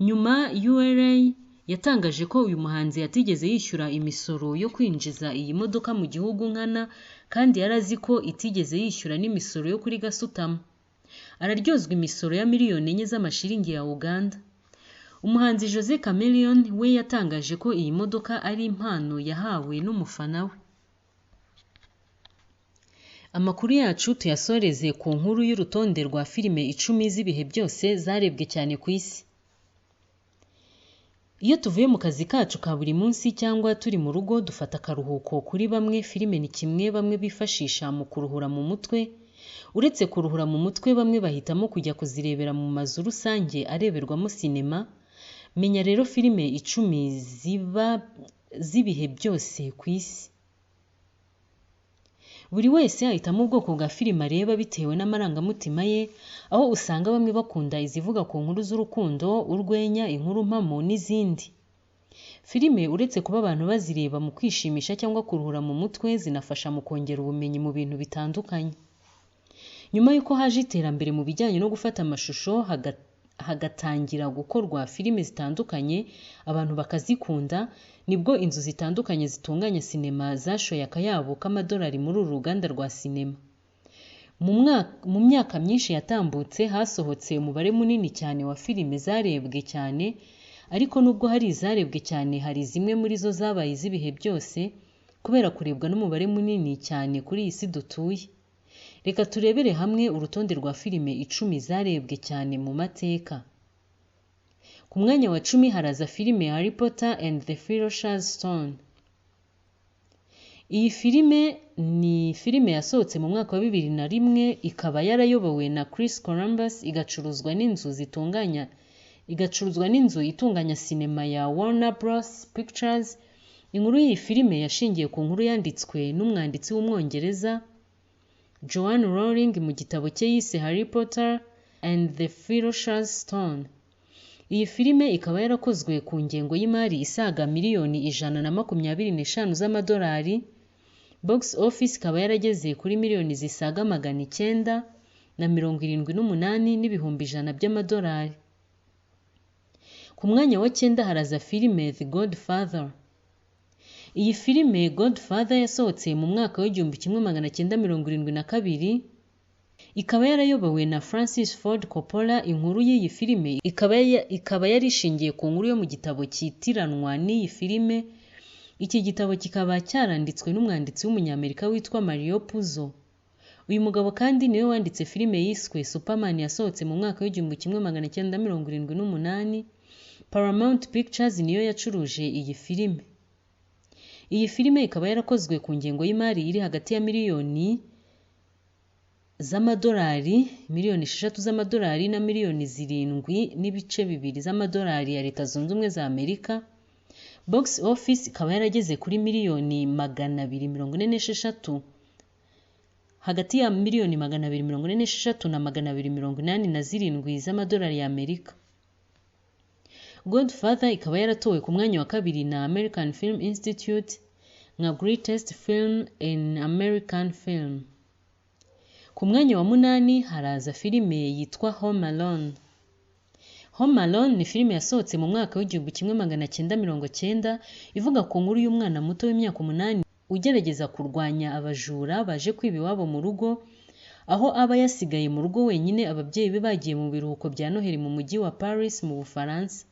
Nyuma URA yatangaje ko uyu muhanzi atigeze yishyura imisoro yo kwinjiza iyi modoka mu gihugu nkana, kandi yari azi ko itigeze yishyura n'imisoro yo kuri gasutamo. Araryozwa imisoro ya miliyoni 4 z'amashiringi ya Uganda. Umuhanzi Jose Chameleone we yatangaje ko iyi modoka ari impano yahawe n'umufana we. Amakuru yacu tuyasoreze ku nkuru y'urutonde rwa filime 10 z'ibihe byose zarebwe cyane ku isi. Iyo tuvuye mu kazi kacu ka buri munsi cyangwa turi mu rugo dufata akaruhuko. Kuri bamwe filime ni kimwe bamwe bifashisha mu kuruhura mu mutwe. Uretse kuruhura mu mutwe bamwe bahitamo kujya kuzirebera mu mazu rusange areberwamo sinema. Menya rero filime 10 ziba z'ibihe byose ku isi. Buri wese ahitamo ubwoko bwa filime areba bitewe n'amarangamutima ye, aho usanga bamwe bakunda izivuga ku nkuru z'urukundo, urwenya, inkuru mpamo n'izindi. Filime uretse kuba abantu bazireba mu kwishimisha cyangwa kuruhura mu mutwe, zinafasha mu kongera ubumenyi mu bintu bitandukanye. Nyuma y'uko haje iterambere mu bijyanye no gufata amashusho, hagatangira gukorwa filime zitandukanye abantu bakazikunda, nibwo inzu zitandukanye zitunganya sinema zashoye akayabo k'amadolari muri uru ruganda rwa sinema. Mu myaka myinshi yatambutse hasohotse umubare munini cyane wa filime zarebwe cyane, ariko nubwo hari izarebwe cyane hari zimwe muri zo zabaye iz'ibihe byose kubera kurebwa n'umubare munini cyane kuri iyi si dutuye. Reka turebere hamwe urutonde rwa filime 10 zarebwe cyane mu mateka. Ku mwanya wa 10 haraza filime Harry Potter and the Philosopher's Stone. Iyi filime ni filime yasohotse mu mwaka wa 2001, ikaba yarayobowe na Chris Columbus, igacuruzwa n'inzu itunganya sinema ya Warner Bros Pictures. Inkuru y'iyi filime yashingiye ku nkuru yanditswe n'umwanditsi w'Umwongereza Joanne Rowling mu gitabo cye yise Harry Potter and the Philosopher's Stone. Iyi filime ikaba yarakozwe ku ngengo y'imari isaga miliyoni 125 z'amadolari. Box office ikaba yarageze kuri miliyoni zisaga 978 n'ibihumbi 100 by'amadolari. Ku mwanya wa 9 haraza filime The Godfather. Iyi filime Godfather yasohotse mu mwaka wa 1972, ikaba yarayobowe na Francis Ford Coppola. Inkuru y'iyi filime ikaba yari ishingiye ku nkuru yo mu gitabo cyitiranwa n'iyi filime. Iki gitabo kikaba cyaranditswe n'umwanditsi w'Umunyamerika witwa Mario Puzo. Uyu mugabo kandi niwe wanditse filime yiswe Superman yasohotse mu mwaka wa 1978. Paramount Pictures niyo yacuruje iyi filime. Iyi filime ikaba yarakozwe ku ngengo y'imari iri hagati ya miliyoni z'amadolari, miliyoni 6 z'amadolari na miliyoni 7.2 z'amadolari ya Leta Zunze Ubumwe za Amerika. Box office ikaba yarageze kuri miliyoni 246, hagati ya miliyoni 246 na 287 z'amadolari ya Amerika. Godfather ikaba yaratowe ku mwanya wa 2 na American Film Institute nka Greatest Film in American Film. Ku mwanya wa 8 haraza filime yitwa Home Alone. Home Alone ni filime yasohotse mu mwaka wa 1990, ivuga ku nkuru y'umwana muto w'imyaka 8 ugerageza kurwanya abajura baje kwiba iwabo mu rugo, aho aba yasigaye mu rugo wenyine ababyeyi be bagiye mu biruhuko bya Noheli mu mujyi wa Paris mu Bufaransa.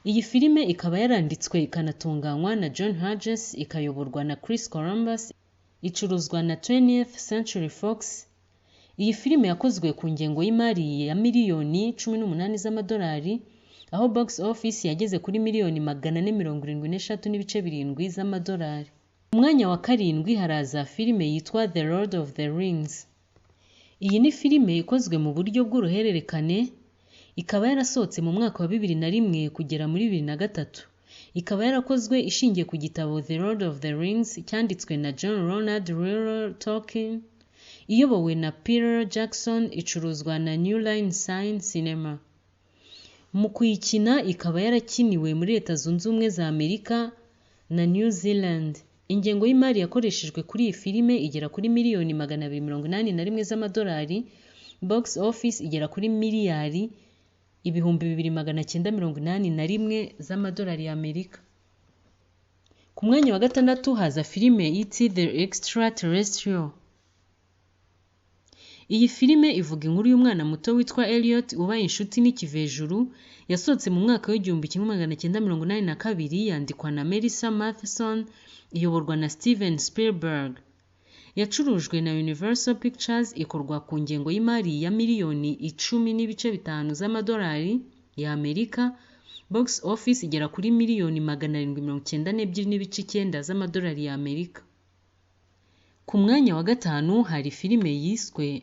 Iyi filime ikaba yaranditswe ikanatunganywa na John Hughes, ikayoborwa na Chris Columbus, icuruzwa na 20th Century Fox. Iyi filime yakozwe ku ngengo y'imari ya miliyoni 18 z'amadolari, aho box office yageze kuri miliyoni 473.7 z'amadolari. Ku mwanya wa 7 haraza filime yitwa The Lord of the Rings. Iyi ni filime ikozwe mu buryo bw'uruhererekane, ikaba yarasohotse mu mwaka wa 2001 kugera muri 2003. Ikaba yarakozwe ishingiye ku gitabo The Lord of the Rings cyanditswe na John Ronald Reuel Tolkien, iyobowe na Peter Jackson, icuruzwa na New Line Cinema. Mu kuyikina ikaba yarakiniwe muri Leta Zunze Ubumwe za Amerika na New Zealand. Ingengo y'imari yakoreshejwe kuri iyi filime igera kuri miliyoni 281 z'amadolari. Box office igera kuri miliyari 2981 z'amadolari ya Amerika. Ku mwanya wa 6 haza filime E.T. the Extraterrestrial. Iyi filime ivuga inkuru y'umwana muto witwa Elliot ubaye inshuti n'ikivejuru. Yasohotse mu mwaka wa 1982, yandikwa na Melissa Mathison, iyoborwa na Steven Spielberg. Yacurujwe na Universal Pictures, ikorwa ku ngengo y'imari ya miliyoni 10.5 z'amadolari ya Amerika. Box office igera kuri miliyoni 792.9 z'amadolari ya Amerika. Ku mwanya wa 5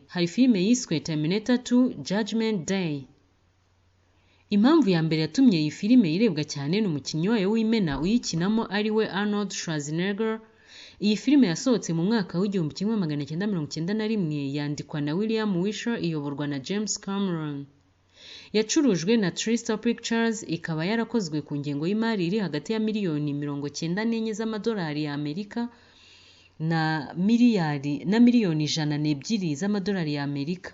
hari filime yiswe Terminator 2 Judgment Day. Impamvu ya mbere yatumye iyi filime irebwa cyane ni umukinnyi wayo w'imena uyikinamo ari we Arnold Schwarzenegger. Iyi filime yasohotse mu mwaka wa 1991, yandikwa na William Wisher, iyoborwa na James Cameron. Yacurujwe na TriStar Pictures, ikaba yarakozwe ku ngengo y'imari iri hagati ya miliyoni 94 z'amadolari ya Amerika na miliyoni 102 z'amadolari ya Amerika.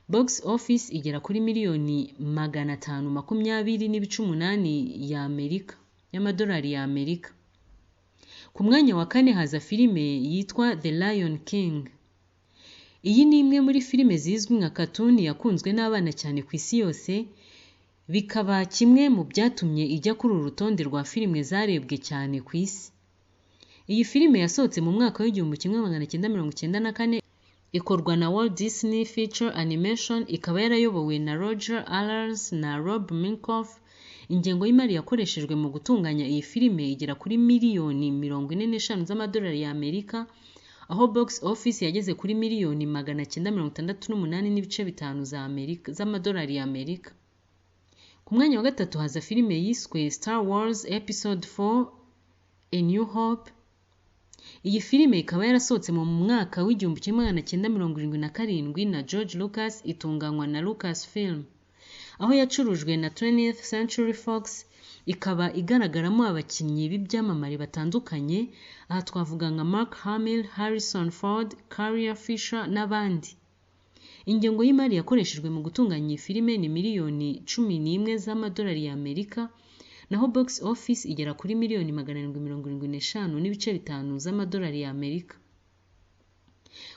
Box office igera kuri miliyoni 520.8 ya Amerika, y'amadolari ya Amerika. Ku mwanya wa 4 haza filime yitwa The Lion King. Iyi ni imwe muri filime zizwi nka cartoon yakunzwe n'abana cyane ku isi yose, bikaba kimwe mu byatumye ijya kuri uru rutonde rwa filime zarebwe cyane ku isi. Iyi filime yasohotse mu mwaka wa 1994, Ikorwa na Walt Disney Feature Animation, ikaba yarayobowe na Roger Allers na Rob Minkoff. Ingengo y'imari yakoreshejwe mu gutunganya iyi filime igera kuri miliyoni 45 z'amadolari y'Amerika, aho box office yageze kuri miliyoni 968.5 z'amadolari y'Amerika. Ku mwanya wa gatatu haza filime yiswe Star Wars Episode 4 A New Hope. Iyi filime ikaba yarasohotse mu mwaka w'1977 na George Lucas, itunganywa na Lucasfilm, aho yacurujwe na 20th Century Fox, ikaba igaragaramo abakinnyi b'ibyamamare batandukanye. Aha twavuga nka Mark Hamill, Harrison Ford, Carrie Fisher n'abandi. Ingengo y'imari yakoreshejwe mu gutunganya iyi filime ni miliyoni 11 z'amadolari y'Amerika, naho box office igera kuri miliyoni 775.5 z'amadolari y'Amerika.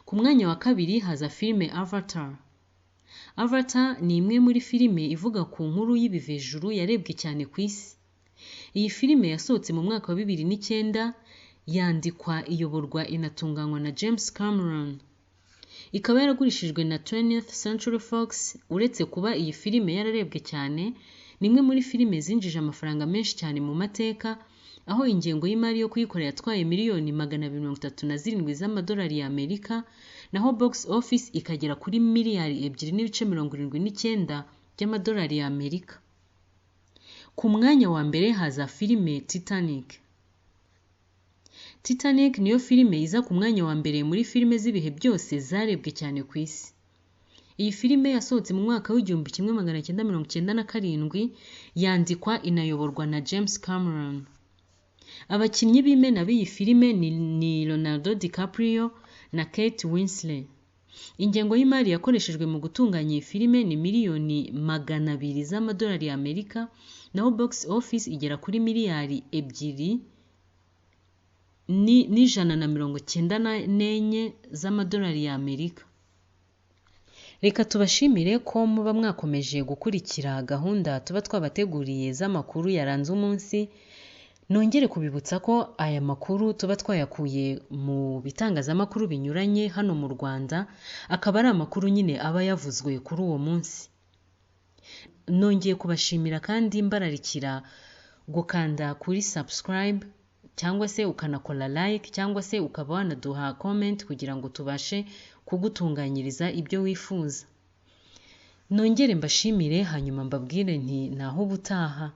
Ku mwanya wa kabiri haza filime Avatar. Avatar ni imwe muri filime ivuga ku nkuru y'ibivejuru yarebwe cyane ku isi. Iyi filime yasohotse mu mwaka wa 2009, yandikwa, iyoborwa, inatunganywa na James Cameron. Ikaba yaragurishijwe na 20th Century Fox. Uretse kuba iyi filime yararebwe cyane, ni imwe muri filime zinjije amafaranga menshi cyane mu mateka, aho ingengo y'imari yo kuyikora yatwaye miliyoni 237 z'amadolari y'Amerika, naho box office ikagera kuri miliyari 2.79 by'amadolari y'Amerika. Ku mwanya wa mbere haza filime Titanic. Titanic niyo filime iza ku mwanya wa mbere muri filime z'ibihe byose zarebwe cyane ku isi. Iyi filime yasohotse mu mwaka w'1997, yandikwa inayoborwa na James Cameron. Abakinnyi b'imena b'iyi filime ni Leonardo DiCaprio na Kate Winslet. Ingengo y'imari yakoreshejwe mu gutunganya iyi filime ni miliyoni 200 z'amadolari y'Amerika, naho box office igera kuri miliyari 2.194 z'amadolari y'Amerika. Reka tubashimire ko muba mwakomeje gukurikira gahunda tuba twabateguriye z'amakuru yaranze umunsi. Nongere kubibutsa ko aya makuru tuba twayakuye mu bitangazamakuru binyuranye hano mu Rwanda, akaba ari amakuru nyine aba yavuzwe kuri uwo munsi. Nongeye kubashimira kandi mbararikira gukanda kuri subscribe cyangwa se ukanakora like cyangwa se ukaba wanaduha comment kugira ngo tubashe kugutunganyiriza ibyo wifuza. Nongere mbashimire, hanyuma mbabwire nti naho ubutaha.